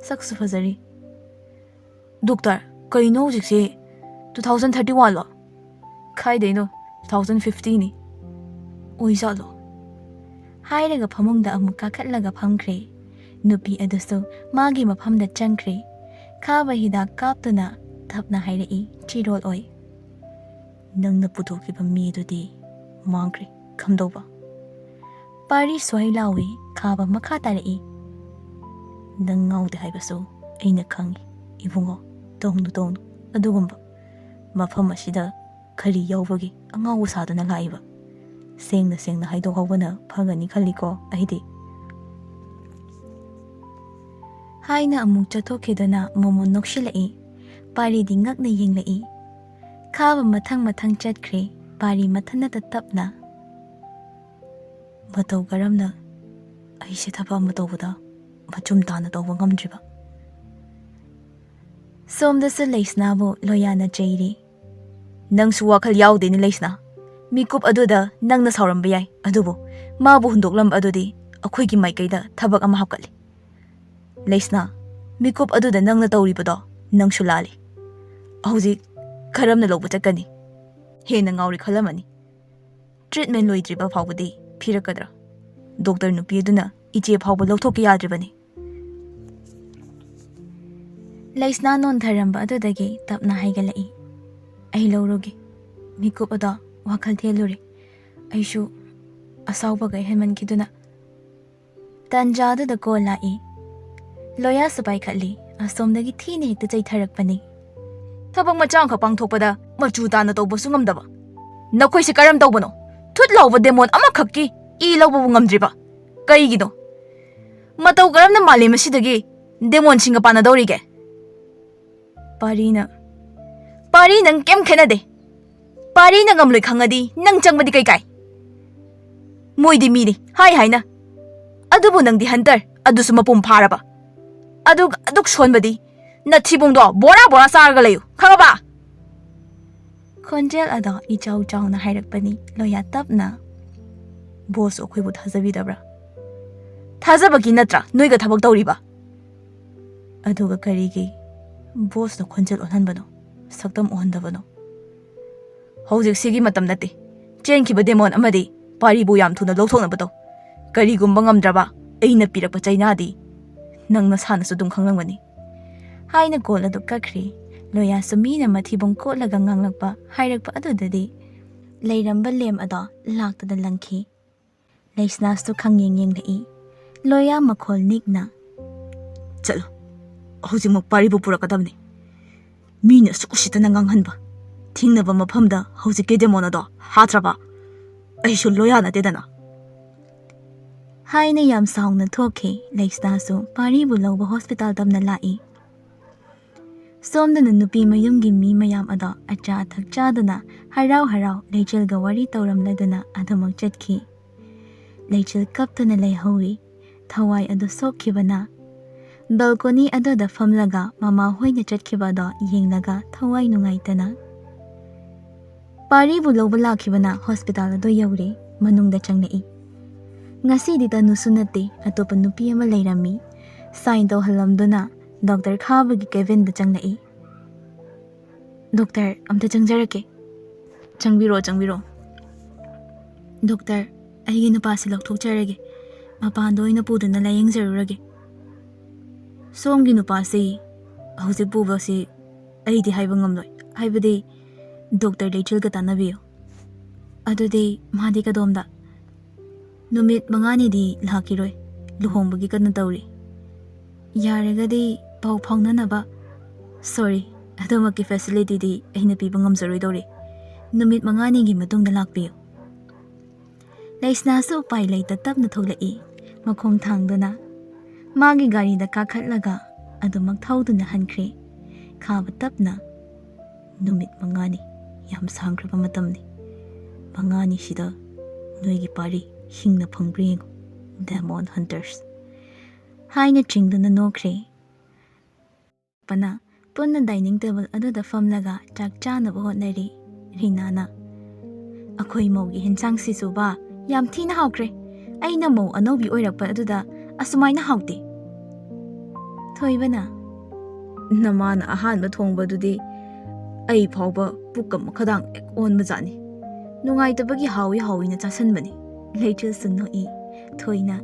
ꯁꯛꯁꯨ ꯐꯖꯔꯤ꯫ "ꯗꯣꯛꯇꯔ, ꯀꯩꯅꯣ ꯍꯧꯖꯤꯛꯁꯦ? Two thousand thirty one ꯂꯣ? ꯈꯥꯏꯗꯩꯅꯣ, two thousand fifty ꯅꯤ꯫ ꯑꯣꯏꯖꯥꯠꯂꯣ?" ꯍꯥꯏꯔꯒ ꯐꯃꯨꯡꯗ ꯑꯃꯨꯛ ꯀꯥꯈꯠꯂꯒ ꯐꯝꯈ꯭ꯔꯦ꯫ ꯅꯨꯄꯤ ꯑꯗꯨꯁꯨ ꯃꯥꯒꯤ ꯃꯐꯝꯗ ꯆꯪꯈ꯭ꯔꯦ꯫ ꯈꯥꯕ ꯍꯤꯗꯥꯛ ꯀꯥꯞꯇꯨꯅ ꯇꯞꯅ ꯍꯥꯏꯔꯛꯏ, ꯆꯤꯔꯣꯜ ꯑꯣꯏ꯫ "ꯅꯪꯅ ꯄꯨꯊꯣꯛꯈꯤꯕ ꯃꯤꯗꯨꯗꯤ ꯃꯥꯡꯈ꯭ꯔꯦ, ꯀꯝꯗꯧꯕ?" ꯄꯥꯔꯤ ꯁ꯭ꯋꯥꯏ ꯂꯥꯎꯏ, ꯈꯥꯕ ꯃꯈꯥ ꯇꯥꯔꯛꯏ꯫ "ꯅꯪ ꯉꯥꯎꯗꯦ ꯍꯥꯏꯕꯁꯨ ꯑꯩꯅ ꯈꯪꯏ, ꯏꯕꯨꯡꯉꯣ꯫ ꯇꯧꯅꯨ, ꯇꯧꯅꯨ ꯑꯗꯨꯒꯨꯝꯕ꯫ ꯃꯐꯝ ꯑꯁꯤꯗ ꯀꯔꯤ ꯌꯥꯎꯕꯒꯤ ꯑꯉꯥꯎꯕ ꯁꯥꯗꯨꯅ ꯂꯥꯛꯏꯕ? ꯁꯦꯡꯅ ꯁꯦꯡꯅ ꯍꯥꯏꯗꯣꯛꯍꯧꯕꯅ ꯐꯒꯅꯤ ꯈꯜꯂꯤꯀꯣ ꯑꯩꯗꯤ꯫" ꯍꯥꯏꯅ ꯑꯃꯨꯛ ꯆꯠꯊꯣꯛꯈꯤꯗꯨꯅ ꯃꯣꯃꯣꯟ ꯅꯣꯛꯁꯤꯜꯂꯛꯏ꯫ ꯄꯥꯔꯤꯗꯤ ꯉꯛꯅ ꯌꯦꯡꯂꯛꯏ꯫ ꯈꯥꯕ ꯃꯊꯪ ꯃꯊꯪ ꯆꯠꯈ꯭ꯔꯦ꯫ ꯄꯥꯔꯤ ꯃꯊꯟꯇ ꯇꯞꯅ, "ꯃꯇꯧ ꯀꯔꯝꯅ ꯑꯩꯁꯦ ꯊꯕꯛ ꯑꯃ ꯇꯧꯕꯗ ꯃꯆꯨꯝ ꯇꯥꯅ ꯇꯧꯕ ꯉꯝꯗ꯭ꯔꯤꯕ?" ꯁꯣꯝꯗꯁꯨ ꯂꯩꯁꯅꯥꯕꯨ ꯂꯣꯌꯥꯅ ꯆꯩꯔꯤ꯫ "ꯅꯪꯁꯨ ꯋꯥꯈꯜ ꯌꯥꯎꯗꯦꯅꯦ ꯂꯩꯁꯅꯥ꯫ ꯃꯤꯀꯨꯞ ꯑꯗꯨꯗ ꯅꯪꯅ ꯁꯥꯎꯔꯝꯕ ꯌꯥꯏ, ꯑꯗꯨꯕꯨ ꯃꯥꯕꯨ ꯍꯨꯟꯗꯣꯛꯂꯝꯕ ꯑꯗꯨꯗꯤ ꯑꯩꯈꯣꯏꯒꯤ ꯃꯥꯏꯀꯩꯗ ꯊꯕꯛ ꯑꯃ ꯍꯥꯞꯀꯠꯂꯤ꯫ ꯂꯩꯁꯅꯥ, ꯃꯤꯀꯨꯞ ꯑꯗꯨꯗ ꯅꯪꯅ ꯇꯧꯔꯤꯕꯗꯣ ꯅꯪꯁꯨ ꯂꯥꯜꯂꯤ꯫ ꯍꯧꯖꯤꯛ ꯀꯔꯝꯅ ꯂꯧꯕ ꯆꯠꯀꯅꯤ?" ꯍꯦꯟꯅ ꯉꯥꯎꯔꯦ ꯈꯜꯂꯝꯃꯅꯤ꯫ ꯇ꯭ꯔꯤꯠꯃꯦꯟ ꯂꯣꯏꯗ꯭ꯔꯤꯕ ꯐꯥꯎꯕꯗꯤ ꯐꯤꯔꯛꯀꯗ꯭ꯔꯥ? ꯗꯣꯛꯇꯔ ꯅꯨꯄꯤ ꯑꯗꯨꯅ ꯏꯆꯦ ꯐꯥꯎꯕ ꯂꯧꯊꯣꯛꯀꯦ ꯌꯥꯗ꯭ꯔꯤꯕꯅꯤ꯫ ꯂꯩꯁꯅꯥ ꯅꯣꯟꯊꯔꯝꯕ ꯑꯗꯨꯗꯒꯤ ꯇꯞꯅ ꯍꯥꯏꯒꯠꯂꯛꯏ꯫ ꯑꯩ ꯂꯧꯔꯨꯒꯦ꯫ ꯃꯤꯀꯨꯞ ꯑꯗꯣ ꯋꯥꯈꯜ ꯊꯦꯜꯂꯨꯔꯦ꯫ ꯑꯩꯁꯨ ꯑꯁꯥꯎꯕꯒ ꯍꯦꯟꯃꯟꯈꯤꯗꯨꯅ꯫ ꯇꯥꯟꯖꯥꯗꯨꯗ ꯀꯣꯜ ꯂꯥꯛꯏ꯫ ꯂꯣꯌꯥꯁꯨ ꯄꯥꯏꯈꯠꯂꯤ꯫ ꯑꯁꯣꯝꯗꯒꯤ ꯊꯤꯅ ꯍꯦꯛꯇ ꯆꯩꯊꯔꯛꯄꯅꯤ꯫ ꯊꯕꯛ ꯃꯆꯥ ꯑꯃꯈꯛ ꯄꯥꯡꯊꯣꯛꯄꯗ ꯃꯆꯨ ꯇꯥꯅ ꯇꯧꯕꯁꯨ ꯉꯝꯗꯕ꯫ ꯅꯈꯣꯏꯁꯦ ꯀꯔꯝ ꯇꯧꯕꯅꯣ? ꯊꯨꯠ ꯂꯥꯎꯕ ꯗꯦꯃꯣꯟ ꯑꯃꯈꯛꯀꯤ ꯏ ꯂꯧꯕꯕꯨ ꯉꯝꯗ꯭ꯔꯤꯕ꯫ ꯀꯩꯒꯤꯅꯣ? ꯃꯇꯧ ꯀꯔꯝꯅ ꯃꯥꯂꯦꯝ ꯑꯁꯤꯗꯒꯤ ꯗꯦꯃꯣꯟꯁꯤꯡꯒ ꯄꯥꯟꯅꯗꯧꯔꯤꯒꯦ? ꯄꯥꯔꯤꯅ, ꯄꯥꯔꯤ, ꯅꯪ ꯀꯩꯝ ꯈꯦꯠꯅꯗꯦ꯫ ꯄꯥꯔꯤꯅ ꯉꯝꯂꯣꯏ ꯈꯪꯉꯗꯤ ꯅꯪ ꯆꯪꯕꯗꯤ ꯀꯩ ꯀꯥꯏ? ꯃꯣꯏꯗꯤ ꯃꯤꯅꯤ, ꯍꯥꯏ ꯍꯥꯏꯅ꯫ ꯑꯗꯨꯕꯨ ꯅꯪꯗꯤ ꯍꯟꯇꯔ, ꯑꯗꯨꯁꯨ ꯃꯄꯨꯡ ꯐꯥꯔꯕ꯫ ꯑꯗꯨꯒ ꯑꯗꯨꯛ ꯁꯣꯟꯕꯗꯤ ꯅꯊꯤꯕꯣꯡꯗꯣ ꯕꯣꯔꯥ ꯕꯣꯔꯥ ꯆꯥꯔꯒ ꯂꯩꯌꯨ, ꯈꯪꯉꯕ? ꯈꯣꯟꯖꯦꯜ ꯑꯗꯣ ꯏꯆꯥꯎ ꯆꯥꯎꯅ ꯍꯥꯏꯔꯛꯄꯅꯤ ꯂꯣꯌꯥ ꯇꯞꯅ꯫ ꯕꯣꯁꯁꯨ ꯑꯩꯈꯣꯏꯕꯨ ꯊꯥꯖꯕꯤꯗꯕ꯭ꯔꯥ? ꯊꯥꯖꯕꯒꯤ ꯅꯠꯇ꯭ꯔꯥ ꯅꯣꯏꯒ ꯊꯕꯛ ꯇꯧꯔꯤꯕ? ꯑꯗꯨꯒ ꯀꯔꯤꯒꯤ ꯕꯣꯁꯅ ꯈꯣꯟꯖꯦꯜ ꯑꯣꯟꯍꯟꯕꯅꯣ, ꯁꯛꯇꯝ ꯎꯍꯟꯗꯕꯅꯣ? ꯍꯧꯖꯤꯛ ꯁꯤꯒꯤ ꯃꯇꯝ ꯅꯠꯇꯦ꯫ ꯆꯦꯟꯈꯤꯕ ꯗꯦꯃꯣꯟ ꯑꯃꯗꯤ ꯄꯥꯔꯤꯕꯨ ꯌꯥꯝ ꯊꯨꯅ ꯂꯧꯊꯣꯛꯅꯕ ꯇꯧ꯫ ꯀꯔꯤꯒꯨꯝꯕ ꯉꯝꯗ꯭ꯔꯕ ꯑꯩꯅ ꯄꯤꯔꯛꯄ ꯆꯩꯅꯥꯗꯤ ꯅꯪ ꯅꯁꯥꯅꯁꯨ ꯑꯗꯨꯝ ꯈꯪꯂꯝꯒꯅꯤ꯫ ꯍꯥꯏꯅ ꯀꯣꯜ ꯑꯗꯨ ꯀꯛꯈ꯭ꯔꯦ꯫ ꯂꯣꯌꯥꯁꯨ ꯃꯤꯅ ꯃꯊꯤꯕꯣꯡ ꯀꯣꯠꯂꯒ ꯉꯥꯡꯂꯛꯄ ꯍꯥꯏꯔꯛꯄ ꯑꯗꯨꯗꯗꯤ ꯂꯩꯔꯝꯕ ꯂꯦꯝ ꯑꯗꯣ ꯂꯥꯛꯇꯗ ꯂꯪꯈꯤ꯫ ꯂꯩꯁꯅꯥꯁꯨ ꯈꯪꯌꯦꯡ ꯌꯦꯡꯂꯛꯏ꯫ ꯂꯣꯌꯥ ꯃꯈꯣꯜ ꯅꯤꯛꯅ, "ꯆꯠꯂꯣ, ꯍꯧꯖꯤꯛꯃꯛ ꯄꯥꯔꯤꯕꯨ ꯄꯨꯔꯛꯀꯗꯕꯅꯤ꯫ ꯃꯤꯅ ꯑꯁꯨꯛ ꯎꯁꯤꯠꯇꯅ ꯉꯥꯡꯍꯟꯕ, ꯊꯤꯡꯅꯕ ꯃꯐꯝꯗ ꯍꯧꯖꯤꯛꯀꯤ ꯗꯦꯃꯣꯟ ꯑꯗꯣ ꯍꯥꯠꯇ꯭ꯔꯕ? ꯑꯩꯁꯨ ꯂꯣꯌꯥ ꯅꯠꯇꯦꯗꯅ꯫" ꯍꯥꯏꯅ ꯌꯥꯝ ꯁꯥꯎꯅ ꯊꯣꯛꯈꯤ꯫ ꯂꯩꯁꯅꯥꯁꯨ ꯄꯥꯔꯤꯕꯨ ꯂꯧꯕ ꯍꯣꯁꯄꯤꯇꯥꯜ ꯇꯝꯅ ꯂꯥꯛꯏ꯫ ꯁꯣꯝꯗꯅ ꯅꯨꯄꯤ ꯃꯌꯨꯝꯒꯤ ꯃꯤ ꯃꯌꯥꯝ ꯑꯗꯣ ꯑꯆꯥ ꯑꯊꯛ ꯆꯥꯗꯨꯅ ꯍꯔꯥꯎ ꯍꯔꯥꯎ ꯂꯩꯆꯤꯜꯒ ꯋꯥꯔꯤ ꯇꯧꯔꯝꯂꯗꯨꯅ ꯑꯗꯨꯃꯛ ꯆꯠꯈꯤ꯫ ꯂꯩꯆꯤꯜ ꯀꯞꯇꯨꯅ ꯂꯩꯍꯧꯔꯤ꯫ ꯊꯋꯥꯏ ꯑꯗꯨ ꯁꯣꯛꯈꯤꯕꯅ꯫ ꯕꯦꯜꯀꯣꯅꯤ ꯑꯗꯨꯗ ꯐꯝꯂꯒ ꯃꯃꯥ ꯍꯣꯏꯅ ꯆꯠꯈꯤꯕ ꯑꯗꯣ ꯌꯦꯡꯂꯒ ꯊꯋꯥꯏ ꯅꯨꯡꯉꯥꯏꯇꯅ꯫ ꯄꯥꯔꯤꯕꯨ ꯂꯧꯕ ꯂꯥꯛꯈꯤꯕꯅ ꯍꯣꯁꯄꯤꯇꯥꯜ ꯑꯗꯨ ꯌꯧꯔꯦ, ꯃꯅꯨꯡꯗ ꯆꯪꯂꯛꯏ꯫ ꯉꯁꯤꯗꯤ ꯇꯅꯨꯁꯨ ꯅꯠꯇꯦ, ꯑꯇꯣꯞꯄ ꯅꯨꯄꯤ ꯑꯃ ꯂꯩꯔꯝꯃꯤ꯫ ꯁꯥꯏꯟ ꯇꯧꯍꯜꯂꯝꯗꯨꯅ ꯗꯣꯛꯇꯔ ꯈꯥꯕꯒꯤ ꯀꯦꯕꯤꯟꯗ ꯆꯪꯂꯛꯏ꯫ "ꯗꯣꯛꯇꯔ, ꯑꯝꯇ ꯆꯪꯖꯔꯛꯀꯦ꯫" "ꯆꯪꯕꯤꯔꯣ, ꯆꯪꯕꯤꯔꯣ꯫ ꯗꯣꯛꯇꯔ, ꯑꯩꯒꯤ ꯅꯨꯄꯥꯁꯤ ꯂꯧꯊꯣꯛꯆꯔꯒꯦ꯫ ꯃꯄꯥꯟꯗ ꯑꯣꯏꯅ ꯄꯨꯗꯨꯅ ꯂꯥꯌꯦꯡꯖꯔꯨꯔꯒꯦ꯫ ꯁꯣꯝꯒꯤ ꯅꯨꯄꯥꯁꯤ ꯍꯧꯖꯤꯛ ꯄꯨꯕꯁꯤ ꯑꯩꯗꯤ ꯍꯥꯏꯕ ꯉꯝꯂꯣꯏ꯫ ꯍꯥꯏꯕꯗꯤ ꯗꯣꯛꯇꯔ ꯂꯩꯆꯤꯜꯒ ꯇꯥꯟꯅꯕꯤꯌꯨ꯫ ꯑꯗꯨꯗꯤ ꯃꯥꯗꯤ ꯀꯗꯣꯝꯗ?" "ꯅꯨꯃꯤꯠ ꯃꯉꯥꯅꯤꯗꯤ ꯂꯥꯛꯈꯤꯔꯣꯏ꯫ ꯂꯨꯍꯣꯡꯕꯒꯤ ꯀꯟꯅ ꯇꯧꯔꯤ꯫ ꯌꯥꯔꯒꯗꯤ ꯄꯥꯎ ꯐꯥꯎꯅꯅꯕ꯫" "ꯁꯣꯔꯤ, ꯑꯗꯨꯃꯛꯀꯤ ꯐꯦꯁꯤꯂꯤꯇꯤꯗꯤ ꯑꯩꯅ ꯄꯤꯕ ꯉꯝꯖꯔꯣꯏꯗꯧꯔꯤ꯫ ꯅꯨꯃꯤꯠ ꯃꯉꯥꯅꯤꯒꯤ ꯃꯇꯨꯡꯗ ꯂꯥꯛꯄꯤꯌꯨ꯫" ꯂꯩꯁꯅꯥꯁꯨ ꯎꯄꯥꯏ ꯂꯩꯇ ꯇꯞꯅ ꯊꯣꯛꯂꯛꯏ꯫ ꯃꯈꯣꯡ ꯊꯥꯡꯗꯨꯅ ꯃꯥꯒꯤ ꯒꯥꯔꯤꯗ ꯀꯥꯈꯠꯂꯒ ꯑꯗꯨꯃꯛ ꯊꯧꯗꯨꯅ ꯍꯟꯈ꯭ꯔꯦ꯫ ꯈꯥꯕ ꯇꯞꯅ, "ꯅꯨꯃꯤꯠ ꯃꯉꯥꯅꯤ, ꯌꯥꯝ ꯁꯥꯡꯈ꯭ꯔꯕ ꯃꯇꯝꯅꯤ꯫ ꯃꯉꯥꯅꯤꯁꯤꯗ ꯅꯣꯏꯒꯤ ꯄꯥꯔꯤ ꯍꯤꯡꯅ ꯐꯪꯕ꯭ꯔꯥ ꯌꯦꯡꯉꯨ, ꯗꯦꯃꯣꯟ ꯍꯟꯇꯔꯁ!" ꯍꯥꯏꯅ ꯆꯤꯡꯗꯨꯅ ꯅꯣꯛꯈ꯭ꯔꯦ꯫ ꯄꯅ ꯄꯨꯟꯅ ꯗꯥꯏꯅꯤꯡ ꯇꯦꯕꯜ ꯑꯗꯨꯗ ꯐꯝꯂꯒ ꯆꯥꯛ ꯆꯥꯅꯕ ꯍꯣꯠꯅꯔꯤ꯫ ꯔꯤꯅꯥꯅ, "ꯑꯩꯈꯣꯏ ꯃꯧꯒꯤ ꯍꯤꯟꯁꯥꯡꯁꯤꯁꯨꯕ ꯌꯥꯝ ꯊꯤꯅ ꯍꯥꯎꯈ꯭ꯔꯦ꯫ ꯑꯩꯅ ꯃꯧ ꯑꯅꯧꯕꯤ ꯑꯣꯏꯔꯛꯄ ꯑꯗꯨꯗ ꯑꯁꯨꯃꯥꯏꯅ ꯍꯥꯎꯇꯦ꯫" ꯊꯣꯏꯕꯅ, "ꯅꯃꯥꯅ ꯑꯍꯥꯟꯕ ꯊꯣꯡꯕꯗꯨꯗꯤ ꯑꯩ ꯐꯥꯎꯕ ꯄꯨꯛꯀ ꯃꯈꯥꯗꯥꯡ ꯍꯦꯛ ꯑꯣꯟꯕꯖꯥꯠꯅꯤ꯫ ꯅꯨꯡꯉꯥꯏꯇꯕꯒꯤ ꯍꯥꯎꯏ ꯍꯥꯎꯏꯅ ꯆꯥꯁꯟꯕꯅꯤ꯫" ꯂꯩꯆꯤꯜꯁꯨ ꯅꯣꯛꯏ꯫ ꯊꯣꯏꯅ,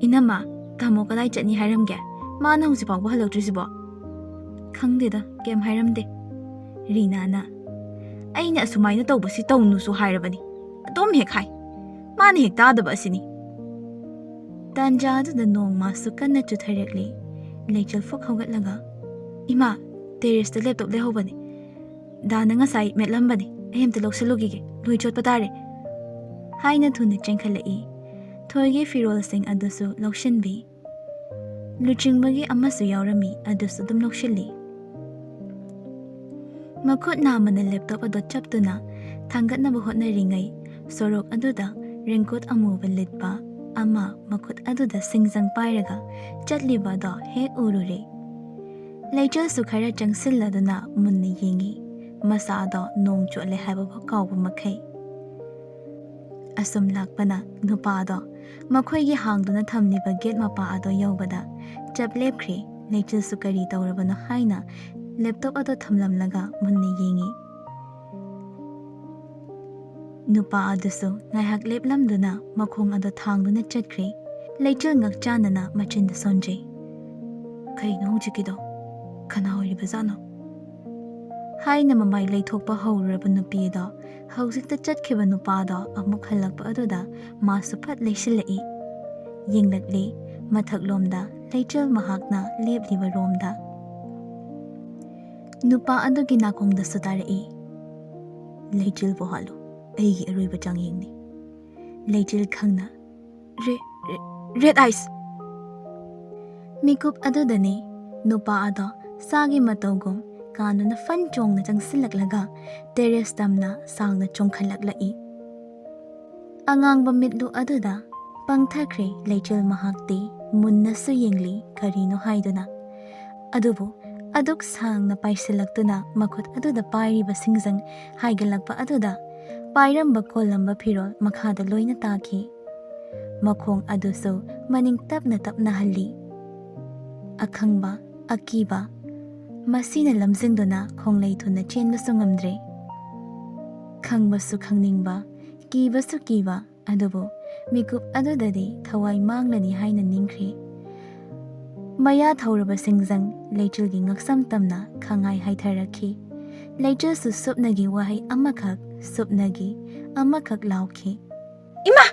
"ꯏꯅꯝꯃ, ꯇꯥꯃꯣ ꯀꯗꯥꯏ ꯆꯠꯅꯤ ꯍꯥꯏꯔꯝꯒꯦ? ꯃꯥꯅ ꯍꯧꯖꯤꯛ ꯐꯥꯎꯕ ꯍꯜꯂꯛꯇ꯭ꯔꯤꯁꯤꯕꯣ?" "ꯈꯪꯗꯦꯗ, ꯀꯩꯝ ꯍꯥꯏꯔꯝꯗꯦ꯫" ꯔꯤꯅꯥꯅ, "ꯑꯩꯅ ꯑꯁꯨꯃꯥꯏꯅ ꯇꯧꯕꯁꯤ ꯇꯧꯅꯨꯁꯨ ꯍꯥꯏꯔꯕꯅꯤ, ꯑꯗꯨꯝ ꯍꯦꯛ ꯍꯥꯏ꯫ ꯃꯥꯅ ꯍꯦꯛ ꯇꯥꯗꯕ ꯑꯁꯤꯅꯤ꯫" ꯇꯥꯟꯖꯥ ꯑꯗꯨꯗ ꯅꯣꯡ ꯃꯥꯁꯨ ꯀꯟꯅ ꯆꯨꯊꯔꯛꯂꯤ꯫ ꯂꯩꯆꯤꯜ ꯐꯨꯛ ꯍꯧꯒꯠꯂꯒ, "ꯏꯃꯥ, ꯇꯦꯔꯦꯁꯇ ꯂꯦꯞꯇꯣꯞ ꯂꯩꯍꯧꯕꯅꯤ꯫ ꯗꯥꯅ ꯉꯁꯥꯏ ꯃꯦꯠꯂꯝꯕꯅꯤ꯫ ꯑꯩ ꯑꯝꯇ ꯂꯧꯁꯤꯜꯂꯨꯈꯤꯒꯦ, ꯂꯣꯏ ꯆꯣꯠꯄ ꯇꯥꯔꯦ꯫" ꯍꯥꯏꯅ ꯊꯨꯅ ꯆꯦꯟꯈꯠꯂꯛꯏ꯫ ꯊꯣꯏꯒꯤ ꯐꯤꯔꯣꯜꯁꯤꯡ ꯑꯗꯨꯁꯨ ꯂꯧꯁꯤꯟꯕꯤ꯫ ꯂꯨꯆꯤꯡꯕꯒꯤ ꯑꯃꯁꯨ ꯌꯥꯎꯔꯝꯃꯤ, ꯑꯗꯨꯁꯨ ꯑꯗꯨꯝ ꯂꯧꯁꯤꯜꯂꯤ꯫ ꯃꯈꯨꯠ ꯅꯥꯝꯃꯅ ꯂꯦꯞꯇꯣꯞ ꯑꯗꯨ ꯆꯞꯇꯨꯅ ꯊꯥꯡꯒꯠꯅꯕ ꯍꯣꯠꯅꯔꯤꯉꯩ, ꯁꯣꯔꯣꯛ ꯑꯗꯨꯗ ꯔꯦꯟꯀꯣꯠ ꯑꯃꯨꯕ ꯂꯤꯠꯄ ꯑꯃ ꯃꯈꯨꯠ ꯑꯗꯨꯗ ꯁꯤꯡꯖꯪ ꯄꯥꯏꯔꯒ ꯆꯠꯂꯤꯕ ꯑꯗꯣ ꯍꯦꯛ ꯎꯔꯨꯔꯦ꯫ ꯂꯩꯆꯤꯜꯁꯨ ꯈꯔ ꯆꯪꯁꯤꯜꯂꯗꯨꯅ ꯃꯨꯟꯅ ꯌꯦꯡꯉꯤ, ꯃꯁꯥꯗꯣ ꯅꯣꯡ ꯆꯣꯠꯂꯦ ꯍꯥꯏꯕꯐꯥꯎ ꯀꯥꯎꯕ ꯃꯈꯩ꯫ ꯑꯁꯨꯝ ꯂꯥꯛꯄꯅ ꯅꯨꯄꯥꯗꯣ ꯃꯈꯣꯏꯒꯤ ꯍꯥꯡꯗꯨꯅ ꯊꯝꯂꯤꯕ ꯒꯦꯠ ꯃꯄꯥ ꯑꯗꯣ ꯌꯧꯕꯗ ꯆꯞ ꯂꯦꯞꯈ꯭ꯔꯦ꯫ ꯂꯩꯆꯤꯜꯁꯨ ꯀꯔꯤ ꯇꯧꯔꯕꯅꯣ ꯍꯥꯏꯅ ꯂꯦꯞꯇꯣꯞ ꯑꯗꯣ ꯊꯝꯂꯝꯂꯒ ꯃꯨꯟꯅ ꯌꯦꯡꯉꯤ꯫ ꯅꯨꯄꯥ ꯑꯗꯨꯁꯨ ꯉꯥꯏꯍꯥꯛ ꯂꯦꯞꯂꯝꯗꯨꯅ ꯃꯈꯣꯡ ꯑꯗꯨ ꯊꯥꯡꯗꯨꯅ ꯆꯠꯈ꯭ꯔꯦ꯫ ꯂꯩꯆꯤꯜ ꯉꯛꯆꯥꯟꯅꯅ ꯃꯆꯤꯟꯗ ꯁꯣꯟꯖꯩ꯫ "ꯀꯩꯅꯣ ꯍꯧꯖꯤꯛꯀꯤꯗꯣ? ꯀꯅꯥ ꯑꯣꯏꯔꯤꯕꯖꯥꯠꯅꯣ?" ꯍꯥꯏꯅ ꯃꯃꯥꯏ ꯂꯩꯊꯣꯛꯄ ꯍꯧꯔꯨꯔꯕ ꯅꯨꯄꯤ ꯑꯗꯣ ꯍꯧꯖꯤꯛꯇ ꯆꯠꯈꯤꯕ ꯅꯨꯄꯥꯗꯣ ꯑꯃꯨꯛ ꯍꯜꯂꯛꯄ ꯑꯗꯨꯗ ꯃꯥꯁꯨ ꯐꯠ ꯂꯩꯁꯤꯜꯂꯛꯏ꯫ ꯌꯦꯡꯂꯛꯂꯤ ꯃꯊꯛꯂꯣꯝꯗ, ꯂꯩꯆꯤꯜ ꯃꯍꯥꯛꯅ ꯂꯦꯞꯂꯤꯕ ꯔꯣꯝꯗ꯫ ꯅꯨꯄꯥ ꯑꯗꯨꯒꯤ ꯅꯥꯀꯣꯡꯗꯁꯨ ꯇꯥꯔꯛꯏ, "ꯂꯩꯆꯤꯜꯕꯨ ꯍꯥꯠꯂꯨ, ꯑꯩꯒꯤ ꯑꯔꯣꯏꯕ ꯆꯥꯡꯌꯦꯡꯅꯤ꯫" ꯂꯩꯆꯤꯜ ꯈꯪꯅ, "ꯔꯦ-, ꯔꯦ-, ꯔꯦꯗ ꯑꯥꯏꯁ!" ꯃꯤꯀꯨꯞ ꯑꯗꯨꯗꯅꯤ ꯅꯨꯄꯥ ꯑꯗꯣ ꯁꯥꯒꯤ ꯃꯇꯧꯒꯨꯝ ꯀꯥꯟꯗꯨꯅ ꯐꯟ ꯆꯣꯡꯅ ꯆꯪꯁꯤꯜꯂꯛꯂꯒ ꯇꯦꯔꯦꯁ ꯇꯝꯅ ꯁꯥꯡꯅ ꯆꯣꯡꯈꯠꯂꯛꯂꯛꯏ꯫ ꯑꯉꯥꯡꯕ ꯃꯤꯠꯂꯨ ꯑꯗꯨꯗ ꯄꯪꯊꯈ꯭ꯔꯦ ꯂꯩꯆꯤꯜ ꯃꯍꯥꯛꯇꯤ꯫ ꯃꯨꯟꯅꯁꯨ ꯌꯦꯡꯂꯤ ꯀꯔꯤꯅꯣ ꯍꯥꯏꯗꯨꯅ꯫ ꯑꯗꯨꯕꯨ ꯑꯗꯨꯛ ꯁꯥꯡꯅ ꯄꯥꯏꯁꯤꯜꯂꯛꯇꯨꯅ ꯃꯈꯨꯠ ꯑꯗꯨꯗ ꯄꯥꯏꯔꯤꯕ ꯁꯤꯡꯖꯪ ꯍꯥꯏꯒꯠꯂꯛꯄ ꯑꯗꯨꯗ ꯄꯥꯏꯔꯝꯕ ꯀꯣꯜꯂꯝꯕ ꯐꯤꯔꯣꯜ ꯃꯈꯥꯗ ꯂꯣꯏꯅ ꯇꯥꯈꯤ꯫ ꯃꯈꯣꯡ ꯑꯗꯨꯁꯨ ꯃꯅꯤꯡ ꯇꯞꯅ ꯇꯞꯅ ꯍꯜꯂꯤ꯫ ꯑꯈꯪꯕ, ꯑꯀꯤꯕ, ꯃꯁꯤꯅ ꯂꯝꯖꯤꯡꯗꯨꯅ ꯈꯣꯡꯂꯩ ꯊꯨꯅ ꯆꯦꯟꯕꯁꯨ ꯉꯝꯗ꯭ꯔꯦ꯫ ꯈꯪꯕꯁꯨ ꯈꯪꯅꯤꯡꯕ, ꯀꯤꯕꯁꯨ ꯀꯤꯕ, ꯑꯗꯨꯕꯨ ꯃꯤꯀꯨꯞ ꯑꯗꯨꯗꯗꯤ ꯊꯋꯥꯏ ꯃꯥꯡꯂꯅꯤ ꯍꯥꯏꯅ ꯅꯤꯡꯈ꯭ꯔꯦ꯫ ꯃꯌꯥ ꯊꯧꯔꯕ ꯁꯤꯡꯖꯪ ꯂꯩꯆꯤꯜꯒꯤ ꯉꯛꯁꯝ ꯇꯝꯅ ꯈꯪꯍꯥꯏ ꯍꯥꯏꯊꯔꯛꯈꯤ꯫ ꯂꯩꯆꯤꯜꯁꯨ ꯁꯨꯞꯅꯒꯤ ꯋꯥꯍꯩ ꯑꯃꯈꯛ, ꯁꯨꯞꯅꯒꯤ ꯑꯃꯈꯛ ꯂꯥꯎꯈꯤ꯫ "ꯏꯃꯥ!"